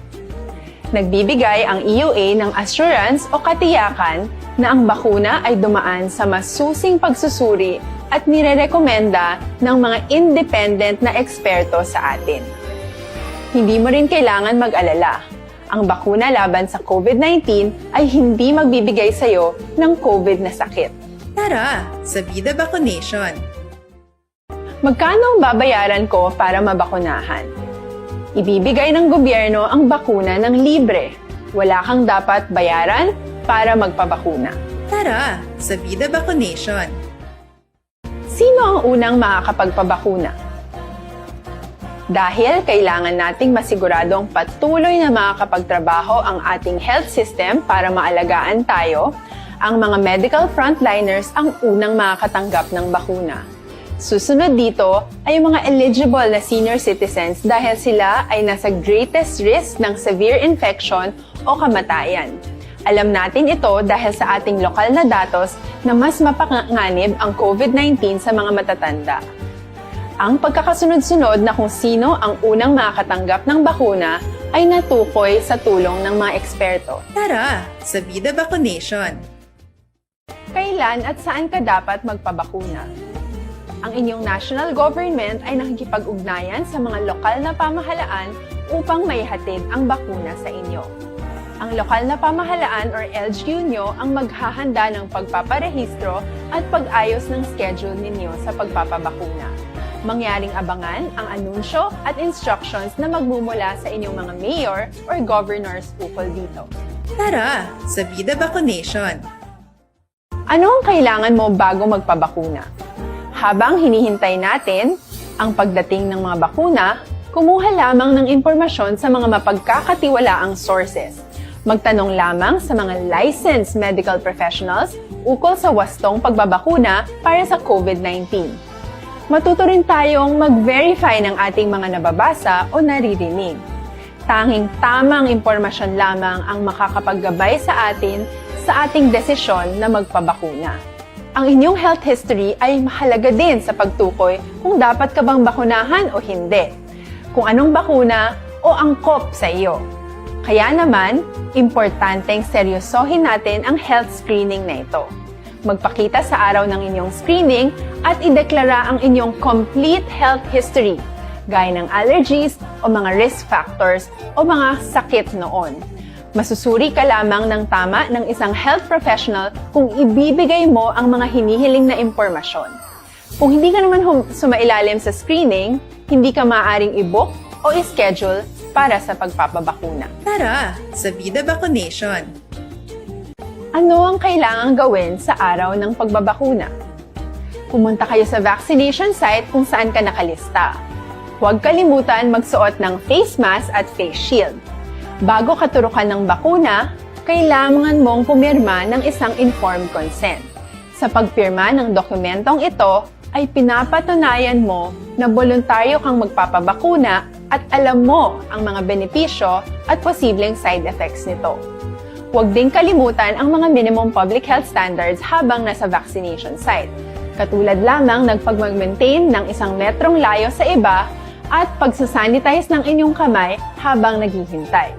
Nagbibigay ang E U A ng assurance o katiyakan na ang bakuna ay dumaan sa masusing pagsusuri at nirerekomenda ng mga independent na eksperto sa atin. Hindi mo rin kailangan mag-alala. Ang bakuna laban sa COVID nineteen ay hindi magbibigay sa iyo ng COVID na sakit. Tara, sa Bida Bakunation! Magkano ang babayaran ko para mabakunahan? Ibibigay ng gobyerno ang bakuna ng libre. Wala kang dapat bayaran para magpabakuna. Tara, sa Bida Bakunation! Sino ang unang makakapagpabakuna? Dahil kailangan nating masiguradong patuloy na makakapagtrabaho ang ating health system para maalagaan tayo, ang mga medical frontliners ang unang makakatanggap ng bakuna. Susunod dito ay ang mga eligible na senior citizens dahil sila ay nasa greatest risk ng severe infection o kamatayan. Alam natin ito dahil sa ating lokal na datos na mas mapanganib ang COVID nineteen sa mga matatanda. Ang pagkakasunod-sunod na kung sino ang unang makakatanggap ng bakuna ay natukoy sa tulong ng mga eksperto. Tara, sa Bida Bakunation! kailan at saan ka dapat magpabakuna. Ang inyong national government ay nakikipag-ugnayan sa mga lokal na pamahalaan upang maihatid ang bakuna sa inyo. Ang lokal na pamahalaan or L G U nyo ang maghahanda ng pagpaparehistro at pag-ayos ng schedule ninyo sa pagpapabakuna. Mangyaring abangan ang anunsyo at instructions na magmumula sa inyong mga mayor or governors ukol dito. Tara sa Vida Vaccination! Ano ang kailangan mo bago magpabakuna? Habang hinihintay natin ang pagdating ng mga bakuna, kumuha lamang ng impormasyon sa mga mapagkakatiwalaang sources. Magtanong lamang sa mga licensed medical professionals ukol sa wastong pagbabakuna para sa COVID nineteen. Matuto rin tayong mag-verify ng ating mga nababasa o naririnig. Tanging tamang impormasyon lamang ang makakapaggabay sa atin sa ating desisyon na magpabakuna. Ang inyong health history ay mahalaga din sa pagtukoy kung dapat ka bang bakunahan o hindi, kung anong bakuna o angkop sa iyo. Kaya naman, importanteng seryosohin natin ang health screening na ito. Magpakita sa araw ng inyong screening at ideklara ang inyong complete health history, gaya ng allergies o mga risk factors o mga sakit noon. Masusuri ka lamang ng tama ng isang health professional kung ibibigay mo ang mga hinihiling na impormasyon. Kung hindi ka naman hum- sumailalim sa screening, hindi ka maaaring i-book o i-schedule para sa pagpapabakuna. Tara sa Vida Vaccination! Ano ang kailangang gawin sa araw ng pagbabakuna? Pumunta kayo sa vaccination site kung saan ka nakalista. Huwag kalimutan magsuot ng face mask at face shield. Bago katurukan ng bakuna, kailangan mong pumirma ng isang informed consent. Sa pagpirma ng dokumentong ito, ay pinapatunayan mo na boluntaryo kang magpapabakuna at alam mo ang mga benepisyo at posibleng side effects nito. Huwag ding kalimutan ang mga minimum public health standards habang nasa vaccination site, katulad lamang ng pagmag-maintain ng isang metrong layo sa iba at pagsasanitize ng inyong kamay habang naghihintay.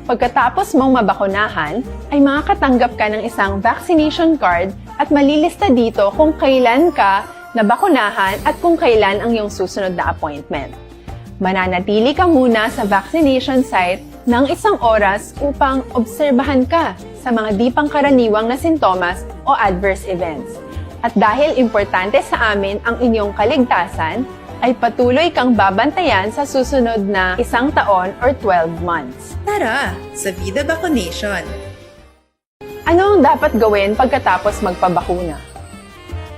Pagkatapos mong mabakunahan, ay makakatanggap ka ng isang vaccination card at malilista dito kung kailan ka nabakunahan at kung kailan ang iyong susunod na appointment. Mananatili ka muna sa vaccination site ng isang oras upang obserbahan ka sa mga di pangkaraniwang na sintomas o adverse events. At dahil importante sa amin ang inyong kaligtasan, ay patuloy kang babantayan sa susunod na isang taon or twelve months. Tara sa Vida Vaccination! Ano ang dapat gawin pagkatapos magpabakuna?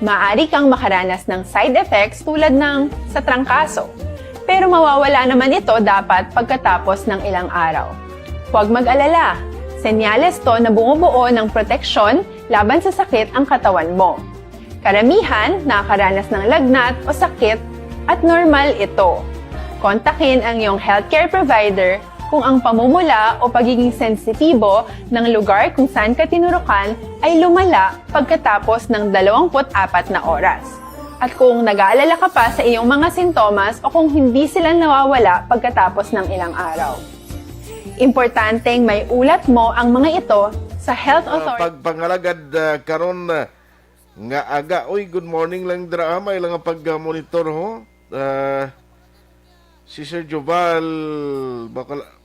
Maaari kang makaranas ng side effects tulad ng sa trangkaso, pero mawawala naman ito dapat pagkatapos ng ilang araw. Huwag mag-alala, senyales to na bumubuo ng proteksyon laban sa sakit ang katawan mo. Karamihan nakakaranas ng lagnat o sakit at normal ito. Kontakin ang iyong healthcare provider kung ang pamumula o pagiging sensitibo ng lugar kung saan ka tinurukan ay lumala pagkatapos ng dalawampu't apat na oras, at kung nag-aalala ka pa sa iyong mga sintomas o kung hindi sila nawawala pagkatapos ng ilang araw. Importanteng may ulat mo ang mga ito sa health authority. Pagpangalagad, ah, karon, ah, nga aga. Uy, good morning lang dira, ah. May lang pag-monitor, ho. Ah, si Sir Joval, bakal-,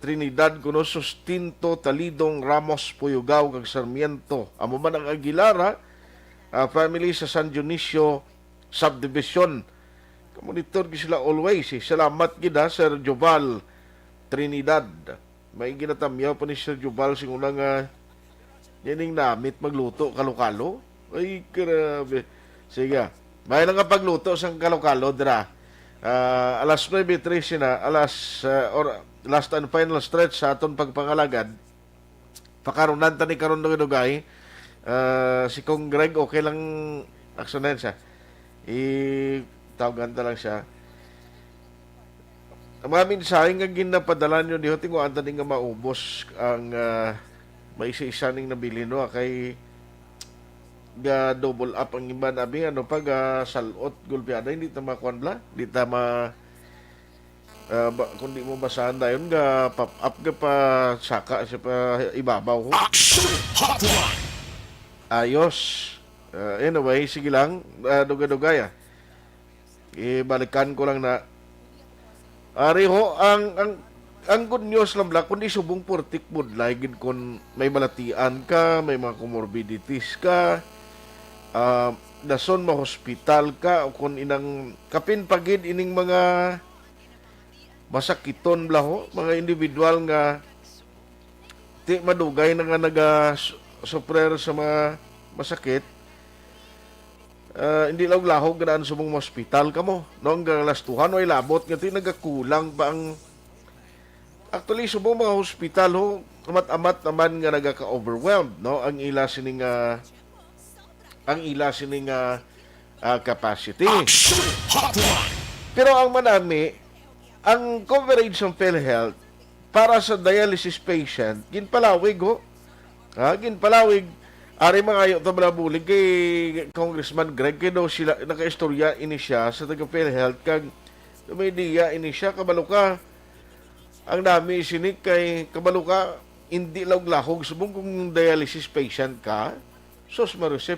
Trinidad, kuno Sustinto, Talidong, Ramos, Puyugaw, kag Sarmiento. Amo man ang Aguilar, ha? Ah, family sa San Dionisio Subdivision. Kamonitor gid sila always, eh. Salamat gid, ha, Sir Joval Trinidad. May ginatamyaw pa ni Sir Joval sing una nga, yan yung namit magluto, kalo-kalo. Ay, grabe. Sige. May lang nga pagluto sang kalo-kalo, dira. Ah, alas nuebe trese na, alas, ah, or last and final stretch sa aton pagpangalagad. Pakarunan ta ni karon, dugay-dugay. Ah, si Kong Greg, okay lang, aksunan siya. I-, tawagan ta lang siya. Ang mga mensahe nga ginapadala nyo diho, tinguhaan ta ni nga maubos ang, ah, maisa-isa ning nabilin, no? Kay ga-double up ang iban, abi, ano pa, ga-salot, gulpi, ano, hindi ta makuan, bla? Hindi ta ma-, ah, ba, kung di mo basahan dayon, ga-pop up, ga pa saka siya pa ibabaw. Action Hotline! Ayos. Ah, anyway, sige lang. Ah, dugay-dugay, ah. Ibalikan ko lang na. Ari ho, ang, ang, ang good news lang bala, kung di subong purtik budlay gid, kung may balatian ka, may mga comorbidities ka, ah, dason ma-hospital ka, o kung inang kapin pa gid ining mga masakiton bala ho, mga individual nga ti madugay na nga naga-suffer sa mga masakit, ah, hindi lang lahog nga daan subong ma-hospital kamo, no? Ang galastuhan o ilabot nga ti nagakulang pa ang, actually, subong mga hospital ho, amat-amat naman nga nagaka-overwhelmed, no? Ang ila sining, ah, ang ila sining, ah, ah, capacity. Action Hotline! Pero ang manami, ang coverage ng PhilHealth para sa dialysis patient, ginpalawig ho. Ha, ginpalawig. Ari mangayo ta bala bulig kay Congressman Greg, kay daw sila nakaistorya ini siya sa taga PhilHealth kag may diya ini siya, kabalo ka. Ang dami sini kay kabalo ka, hindi lang lahog subong kung dialysis patient ka. Sus, Marisip.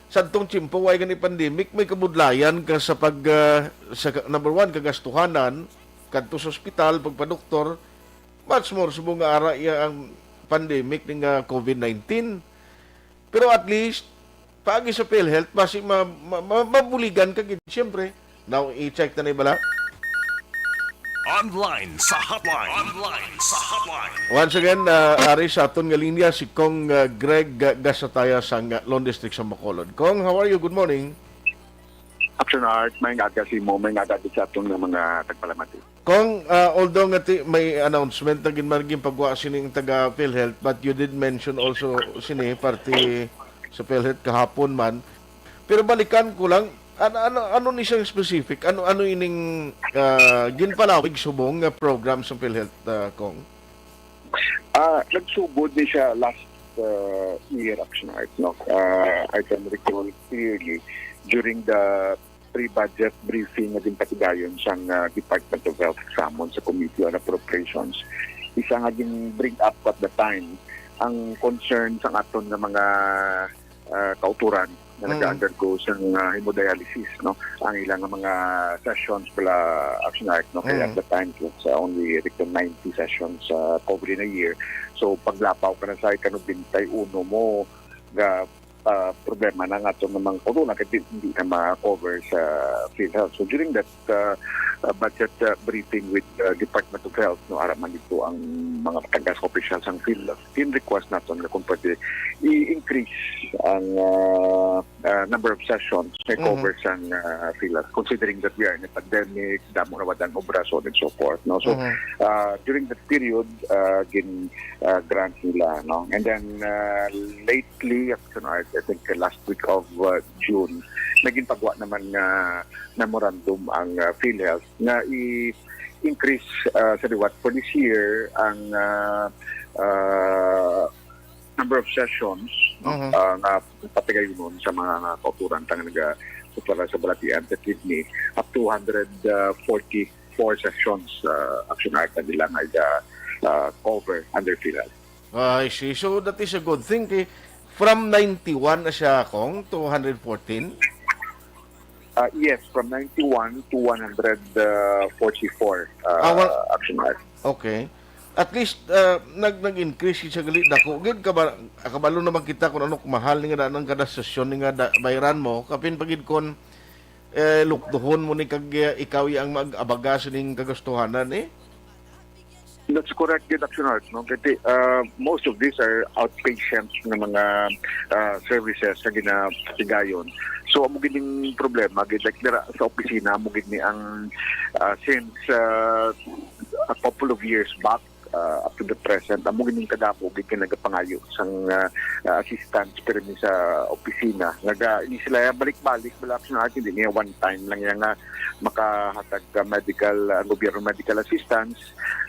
Sadtong tiyempo, way gani pandemic, may kabudlayan ka sa pag, ah, sa ka-, number one, kagastuhanan, kadto sa ospital, pagpadoktor, much more subong nga ara iya ang pandemic ning, ah, covid nineteen. Pero at least, paagi sa PhilHealth, basi ma-, ma-, ma-, mabuligan ka gid, siyempre. Now, i-check ta na bala. Online sa hotline. Online sa hotline. Once again, uh, ari sa aton nga linya si Cong, uh, Greg Ga-, Gasataya sang, uh, Lone District sa Bacolod. Cong, how are you? Good morning. Action Art, may nga aga sa imo, may nga aga sa aton nga mga tagpalamati. Cong, uh, although nga ti may announcement na ginmargin pagwa sining taga PhilHealth, but you did mention also sini parte sa PhilHealth kahapon man. Pero balikan ko lang, ano, ano, ano ni siyang specific? Ano, ano ining, ah, ginpalawig subong nga program sa PhilHealth, ah, Cong? Ah, nagsugod ni siya last, ah, year, Action Art, no? Ah, I can recall clearly during the pre-budget briefing nga ginpatigayon sang, ah, Department of Health, samon sa Committee on Appropriations. Isa nga gin-bring up at the time ang concern sang aton nga mga ah, kautoran nga Mm. nag-undergo sang, ah, hemodialysis, no? Ang ilang mga sessions pala, Action Art, no? Kaya at Mm. the time, it was, ah, only written ninety sessions, ah, covered in a year. So, paglapaw ka na sa ika-nobenta y uno mo, nga, ah, problema na nga itong mga corona, kaya di, hindi na ma-cover sa PhilHealth. So, during that uh, uh, budget, uh, briefing with, uh, Department of Health, no, ara man dito ang mga matagas opisyal sang PhilHealth. Tin request naton nga kung pwede i-increase ang, uh, uh, number of sessions may Mhm. cover sang, uh, PhilHealth, considering that we are in a pandemic, damo na wad ang obra, so on and so forth, no? So, Mhm. uh, during that period, uh, gin, uh, grant nila, no? And then, uh, lately, Action Art, I think, uh, last week of, uh, June, may ginpagwa naman nga memorandum ang, uh, PhilHealth nga i-increase, ah, sa liwat for this year ang, ah, ah, number of sessions, no? Mhm. Ah, nga patigayunon sa mga kauturan tang naga-, para sa balatian sa kidney up to one hundred forty-four sessions, ah, Action Art na nila nga iga, ah, cover under PhilHealth. I see. So, that is a good thing. Kay, from ninety-one na siya, Cong, to one hundred fourteen? Ah, yes, from ninety-one to one hundred forty-four, ah, Ah, wal- Action Art. Okay. At least, ah, nag-, nag-increase siya gali, dako gid, kaba-, kabalo naman kita kung ano kamahal ni nga daan ang kada sesyon ni nga da-, bayran mo, kapin pa gid kon, eh, lukduhon mo ni kag, eh, ikaw ang mag-abaga sining kagastuhanan, eh. That's correct, gid, Action Art, no? Kasi, uh, most of these are outpatient nga mga, uh, services nga ginatigayon. So, amo gid ning problema, gid, like, dira sa opisina, amo gid ni ang, uh, since, uh, a couple of years back, uh, up to the present, amo gid ning kadamo gid nga nagapangayo sang, uh, uh, assistance pirmi sa opisina. Naga, ini sila balik-balik, bala, Action Art, hindi niya one time lang yan nga makahatag ka medical, uh, gobyerno medical assistance.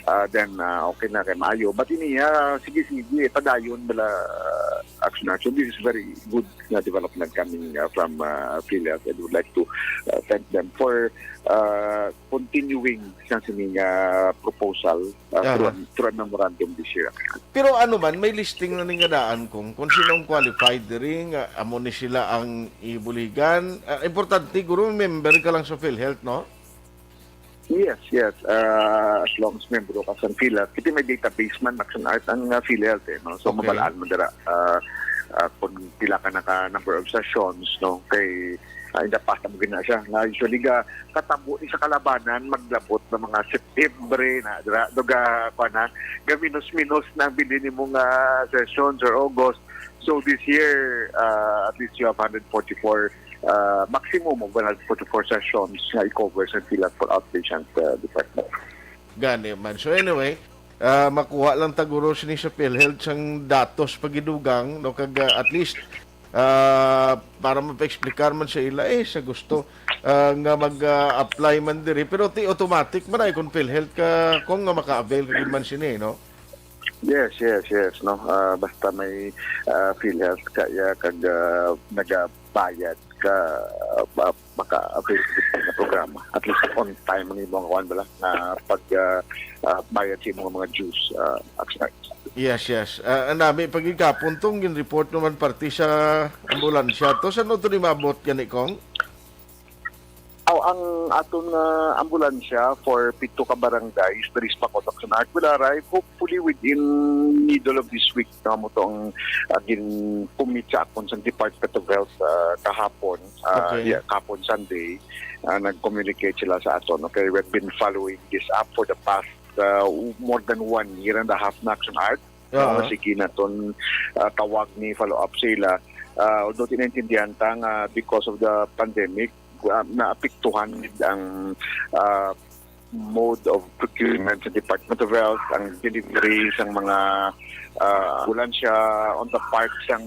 Ah, then, ah, okay na kay maayo. But ini, ah, sige, sige, padayon bala, ah, Action Art. So this is very good na development coming, ah, from, ah, PhilHealth. I would like to, ah, thank them for, ah, continuing sa sining, ah, proposal, ah, Aha. through, through a memorandum this year. Pero ano man, may listing na ni nga daan, Cong, Kung sinong qualified diri nga amo ni sila ang ibuligan, ah, importante guro member ka lang sa PhilHealth, no? Yes, yes. Ah, as long as membro ka sa PhilHealth, kasi may database man, Action Art, ang, ah, PhilHealth, eh, no? So, okay, mabalaan mo dira, ah, ah, kung pila ka naka number of sessions, no? Kay, ah, in the past, amo gina siya. Nga usually, ga, katabo ni sa kalabanan, maglabot ng mga September na, dira, do ga, kuwan na, gaminos-minos na ang bilin nimo nga sessions or August. So, this year, ah, at least you have hundred forty-four, ah, maximum of one hundred forty-four sessions nga i-cover sa PhilHealth for outpatient, ah, department. Gani man. So anyway, ah, makuha lang ta guro sini sa PhilHealth sang datos pagidugang, no, kag, ah, at least, ah, para mapa-explicar man sa ila, eh, sa gusto, ah, nga mag, ah, apply man diri. Pero ti automatic man ay kung PhilHealth ka, kung nga maka-avail ka gid man sini, no? Yes, yes, yes, no. Ah, basta may, ah, PhilHealth ka, ya, kag, ah, nagabayad ka, ah, ba, maka-avail ka sa programa. At least on time ang imong kuwan bala, ah, pag, ah, ah, bayad sa imong mga dues, ah, Action Art. Yes, yes. Ah, ang nami pagigkapon tong gin-report naman parte sa ambulansya to. San-o to ni maabot gani, Kong? Aw, ang aton nga ambulansya for pito ka barangays diri sa Bacolod, Action Art, will arrive hopefully within middle of this week. No, amo to ang, ah, gin-commit sa akon sa Department of Health, ah, kahapon, ah, Okay. yeah, kahapon Sunday, ah, nag-communicate sila sa aton. Okay, we've been following this up for the past, ah, more than one year and a half na, Action Art. Oo. Nga sige naton, ah, tawag ni follow up sila. Ah, although tinaintindihan ta nga because of the pandemic, ah, naapektuhan gid ang, ah, mode of procurement sa Department of Health, ang delivery sang mga, ah, ambulansya on the part sang,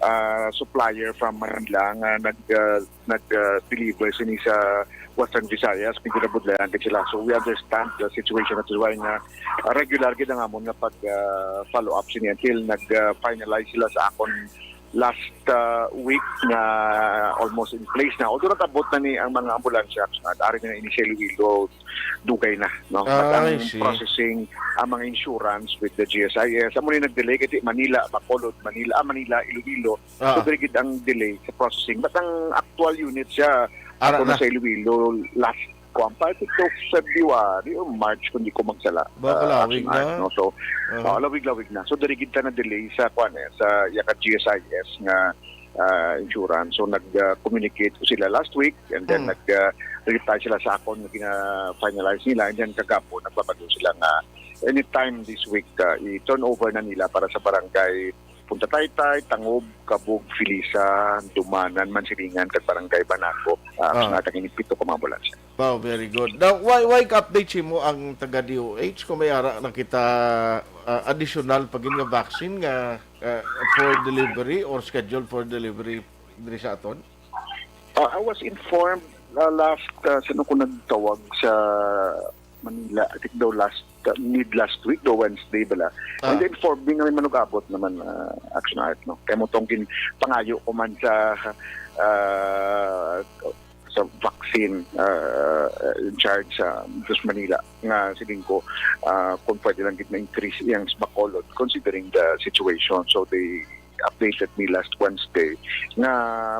ah, supplier from Manila nga nag, ah, nag, ah, deliver sini sa Western Visayas, medyo nabudlayan gid sila. So we understand the situation, that is why nga, ah, regular gid ang amon nga pag, ah, follow up sini until nag, ah, finalize sila sa akon last, ah, week nga almost in place na. Although nag-abot na ni ang mga ambulansya, ah, ari na ini sa Iloilo, dugay na, no? But Ah, ang I see. processing, ang mga insurance with the G S I S, amo ni nag-delay kasi Manila, Bacolod, Manila, ah, Manila, Iloilo. So, Ah. very good ang delay sa processing. But ang actual unit siya, Ara ako na na. sa Iloilo last, kuwan pa, I think, of February or March, kung di ko magsala. Ba, ah, kalawig Action Art, na. No? So, Ah. ah, lawig-lawig na. So, diri gid ta na delay sa, kuwan eh, sa yaka G S I S nga, ah, insurance. So, nag-, ah, communicate ko sila last week, and then Hmm. nag, ah, reply sila sa akon nga gina-finalize nila, and then kagapon, nagbabalo sila nga anytime this week, ah, i-turn over na nila para sa barangay Punta Taytay, Tangub, Kabug, Felisa, Dumanan, Mansilingan, kag Barangay Banaco, ah, Ah. sa natang ini pito ka mga ambulansya. Wow, very good. Now, why, why ka-update si mo ang taga D O H kung may ara na kita, ah, additional pa gid nga vaccine nga, ah, for delivery or scheduled for delivery diri sa aton? Ah, I was informed, ah, last, ah, sino ko nagtawag sa Manila, I think daw last, uh, mid last week, daw Wednesday bala. Ah. And informed me nga may manug-abot naman, uh, Action Art, no? Kaya mo tong gin-, pangayo ko man sa, uh, sa vaccine, uh, in charge sa, sa Manila, nga siling ko, uh, kung pwede lang gid ma-increase iyang sa Bacolod, considering the situation. So they updated me last Wednesday nga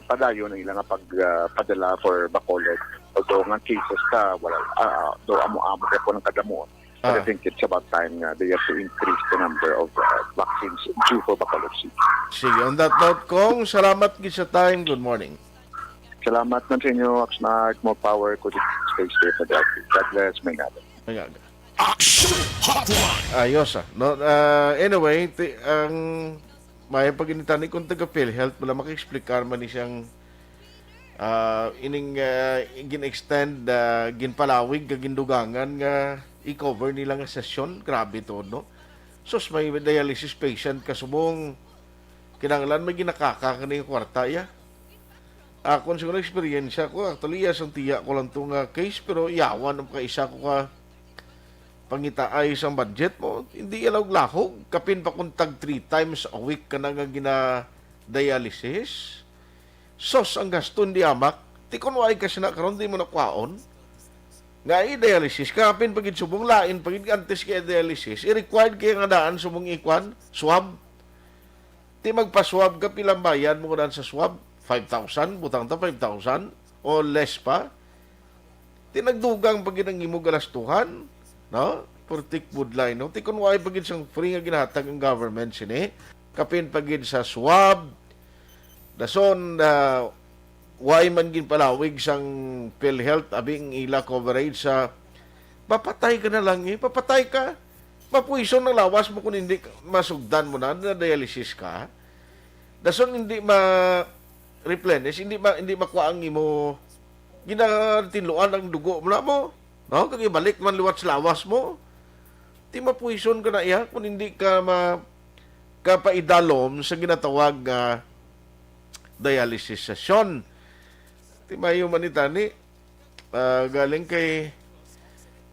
padayon ang ilang pag, uh, padala for Bacolod. Although nga cases ta, wala, ah, do amo-amo kay po ng kadamuon. But I Ah. think it's about time nga they have to increase the number of, uh, vaccines due for Bacolod City. Sige, on that note, Kong, salamat gid sa time. Good morning. Salamat man sa inyo, Oxnard. More power ko dito sa space there for the outfit. God bless, may God. May God. Action Hotline! Ayos, ah. No, ah, anyway, ti-, ang may paginitan ni kung taga PhilHealth, wala maka-explicar man ni siyang Ah, ining, ah, gin-extend, ah, ginpalawig kag gindugangan nga i-cover nila nga sesyon, grabe to, no? Sus, may dialysis patient ka subong kinahanglan may ginakaka kani nga kwarta, ya. Akon siguro eksperyensya ko, actually, iya sang tiya ko lang to nga case, pero yawan ang kaisa ko ka pangitaay sang budget mo, hindi iya lahog-lahog, kapin pa kung tag three times a week ka na nga gina-dialysis. Sos, ang gasto hindi amak. Ti kun waay ka sina karon, di mo na kwaon. Nga i-dialysis, kapin pa gid subong, lain pa gid antes kay dialysis. I-required kaya nga daan subong ikwan, swab. Ti magpa-swab ka, pilang bayad mo kunan sa swab? Five thousand, butang ta five thousand o less pa. Ti nagdugang pa gid ang imo galastuhan, no? Purtik budlay, no? Ti kun wala pa gid sang free nga ginahatag ang government sini, kapin pa gid sa swab, dason, ah, wala man ginpalawig sang PhilHealth, abi ang ila coverage sa, mapatay ka na lang eh, papatay ka. Mapuison ang lawas mo kung hindi ka, masugdan mo na, na dialysis ka. Dason hindi ma-replenish, hindi ma-, hindi makuha ang imo ginatinluan ang dugo mo na mo. No? Kag ibalik man liwat sa lawas mo. Ti mapuison ka na iya kung hindi ka ma-, kapaidalom sa ginatawag nga dialysis session. Ti mayo man ni tani, ah, galing kay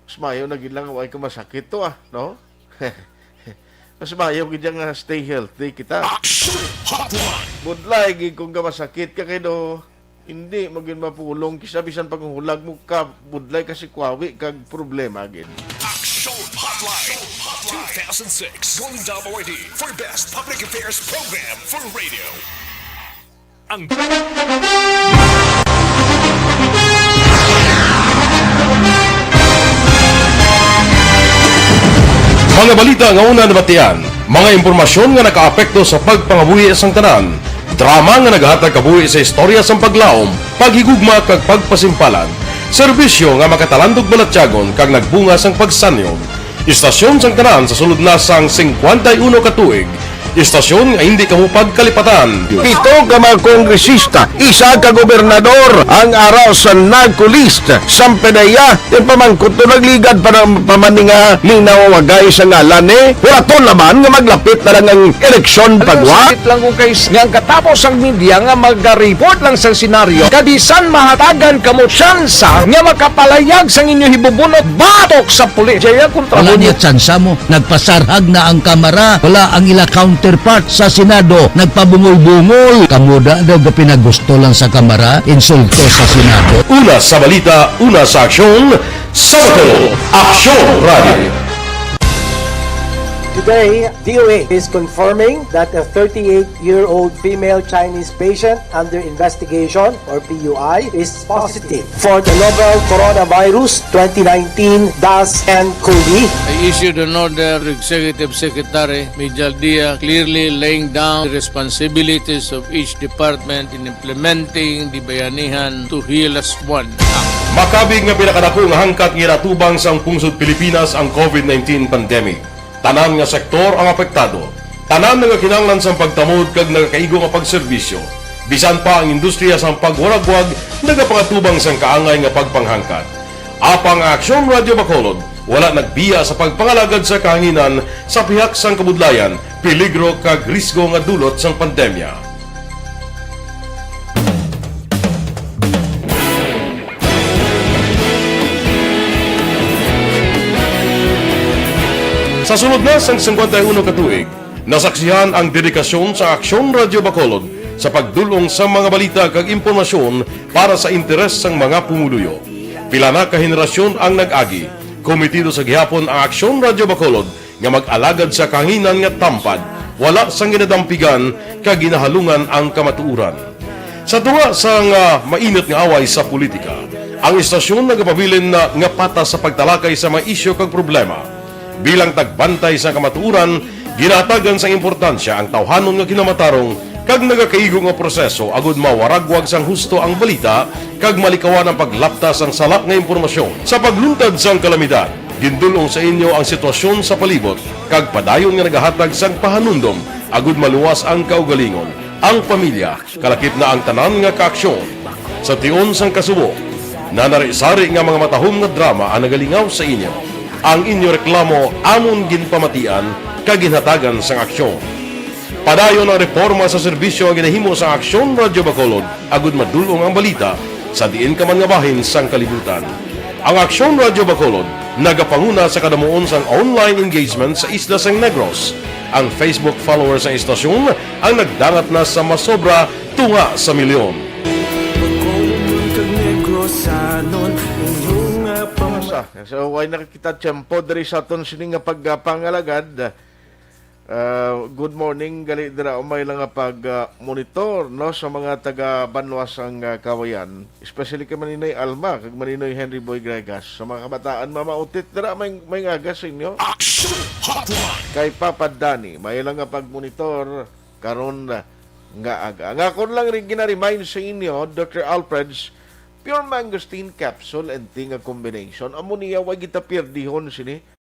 mas mayo na gid lang, way ka masakit to, ah, no? Mas mayo gid nga stay healthy kita. Action Hotline. Budlay gid kung ka masakit ka kay do, hindi mo gid mapulong kisa bisan pag hulag mo ka budlay kasi kwawi kag problema gid. Action Hotline. Two thousand six Golden Dome Awardee for Best Public Affairs Program for Radio. Ang mga balita nga una nabatian, mga impormasyon nga nakaapekto sa pagpangabuhi sang tanan, drama nga naghatag kabuhi sa istorya sang paglaom, paghigugma kag pagpasimpalan, serbisyo nga makatalandog balatyagon kag nagbunga sang pagsanyon. Istasyon sang tanan sa sulod na sang singkwenta y uno ka tuig. Istasyon nga hindi kamo pagkalipatan. Pito ka mga kongresista, isa ka gobernador, ang ara sa NAGCO list. Sampedeya, yung pamangkot to nagligad pa ng pamaninga, linaw wagay sa ngalan eh. Wala to naman nga maglapit na lang ang eleksyon pagwa. Sakit lang kung kay nga ang katapos ang media nga mag-report lang sa senaryo, kabisan mahatagan kamo tsansa nga makapalayag sang inyo hibubunot batok sa pulis. Jaya kontra Wala mo niya tsansa mo. Nagpasarhag na ang Kamara. Wala ang ila counterpart sa Senado. Nagpabungol-bungol. Kamo da daw gapinagusto lang sa Kamara, insulto sa Senado. Una sa balita, una sa aksyon, sa Bacolod, Aksyon Radio. Today, D O A is confirming that a thirty-eight-year-old female Chinese patient under investigation, or P U I, is positive for the novel coronavirus twenty nineteen dash N cov. I issued an order to Executive Secretary Mijal Dia, clearly laying down the responsibilities of each department in implementing the Bayanihan to Heal As One Act. Makabig nga pinakadako nga hangkat nga ginatubang sang pungsod Pilipinas ang covid nineteen pandemic. Tanan nga sektor ang apektado. Tanan nga kinahanglan sang pagtamod kag nagakaigo nga pagserbisyo. Bisan pa ang industriya sang pagwaragwag nagapangatubang sang kaangay nga pagpanghangkat. Apang ang Aksyon Radio Bacolod wala nagbiya sa pagpangalagad sa kahanginan sa pihak sang kabudlayan, peligro kag risgo nga dulot sang pandemya. Sa sulod na sang singkwenta y uno ka tuig, nasaksihan ang dedikasyon sa Aksyon Radio Bacolod sa pagdul-ong sa mga balita kag impormasyon para sa interes sang mga pumuluyo. Pila na ka henerasyon ang nag-agi. Kometido sa gihapon ang Aksyon Radio Bacolod nga mag-alagad sa kahanginan nga tampad, wala sang ginadampigan kag ginahalungan ang kamatuoran. Sa tunga sang, ah, mainit nga away sa politika, ang istasyon nagapabilin na nga patas sa pagtalakay sa mga isyu kag problema. Bilang tagbantay sa kamatuoran, ginahatagan sang importansya ang tawhanon nga kinamatarong kag nagakaigo nga proseso agud mawaragwag sang husto ang balita kag malikawan ang paglapta sang sala nga impormasyon. Sa pagluntad sang kalamidad, gindul-ong sa inyo ang sitwasyon sa palibot kag padayon nga nagahatag sang pahanumdom agud maluwas ang kaugalingon, ang pamilya, kalakip na ang tanan nga kaaksyon. Sa tion sang kasubo, nanari-sari nga mga matahom nga drama ang nagalingaw sa inyo. Ang inyo reklamo amon ginpamatian kag ginhatagan sang aksyon. Padayon ang reporma sa serbisyo nga ginahimo sa Aksyon Radyo Bacolod agud madul-ong ang balita sa diin ka man nga bahin sang kalibutan. Ang Aksyon Radyo Bacolod nagapanguna sa kadamuon sang online engagement sa isla sang Negros. Ang Facebook followers sang istasyon ang nagdangat na sa masobra tunga sa milyon. Sa, so, way nakakita tiyempo diri sa aton sini nga pagpangalagad. Ah, good morning, gali dira umay lang nga pag, ah, monitor, no, sa mga taga banwa sang, ah, Kawayan, especially kay Maninay Alma kag Maninoy Henry Boy Gregas. Sa mga kabataan, Mama Utit, dira may, may ngagas sa inyo. Action Hotline! Kay Papa Danny, may lang nga pagmonitor karon, ah, nga aga. Ang akon lang rin gina-remind sa inyo, Doctor Alfred's Pure Mangosteen Capsule and Tea nga combination. Amo niya, way kita pierdihon sini.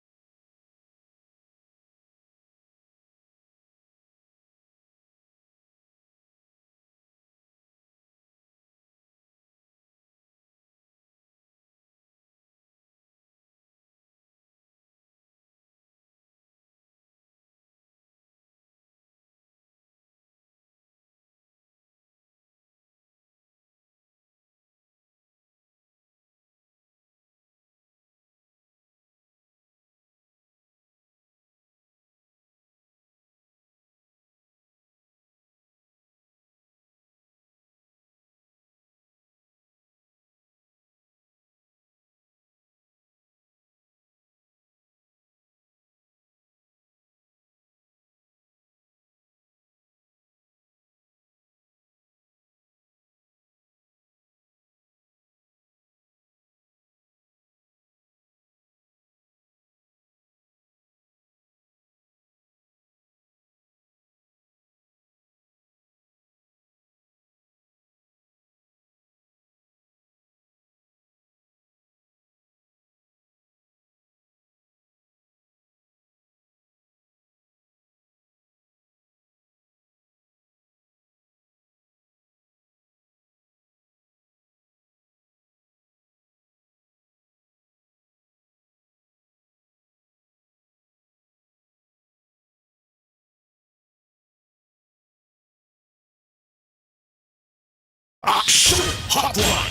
Action Hotline!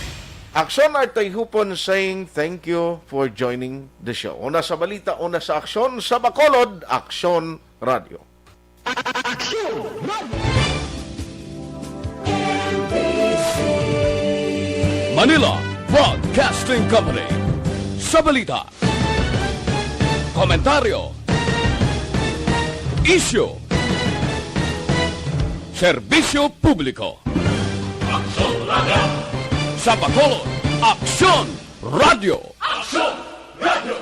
Action Artoy Hupon saying thank you for joining the show. Una sa balita, una sa aksyon, sa Bacolod, Aksyon Radio. Aksyon Radyo. Manila Broadcasting Company. Sa balita, komentaryo, isyu, serbisyo publiko. Aksyon Radyo. Sa Bacolod, Aksyon Radyo. Aksyon Radyo.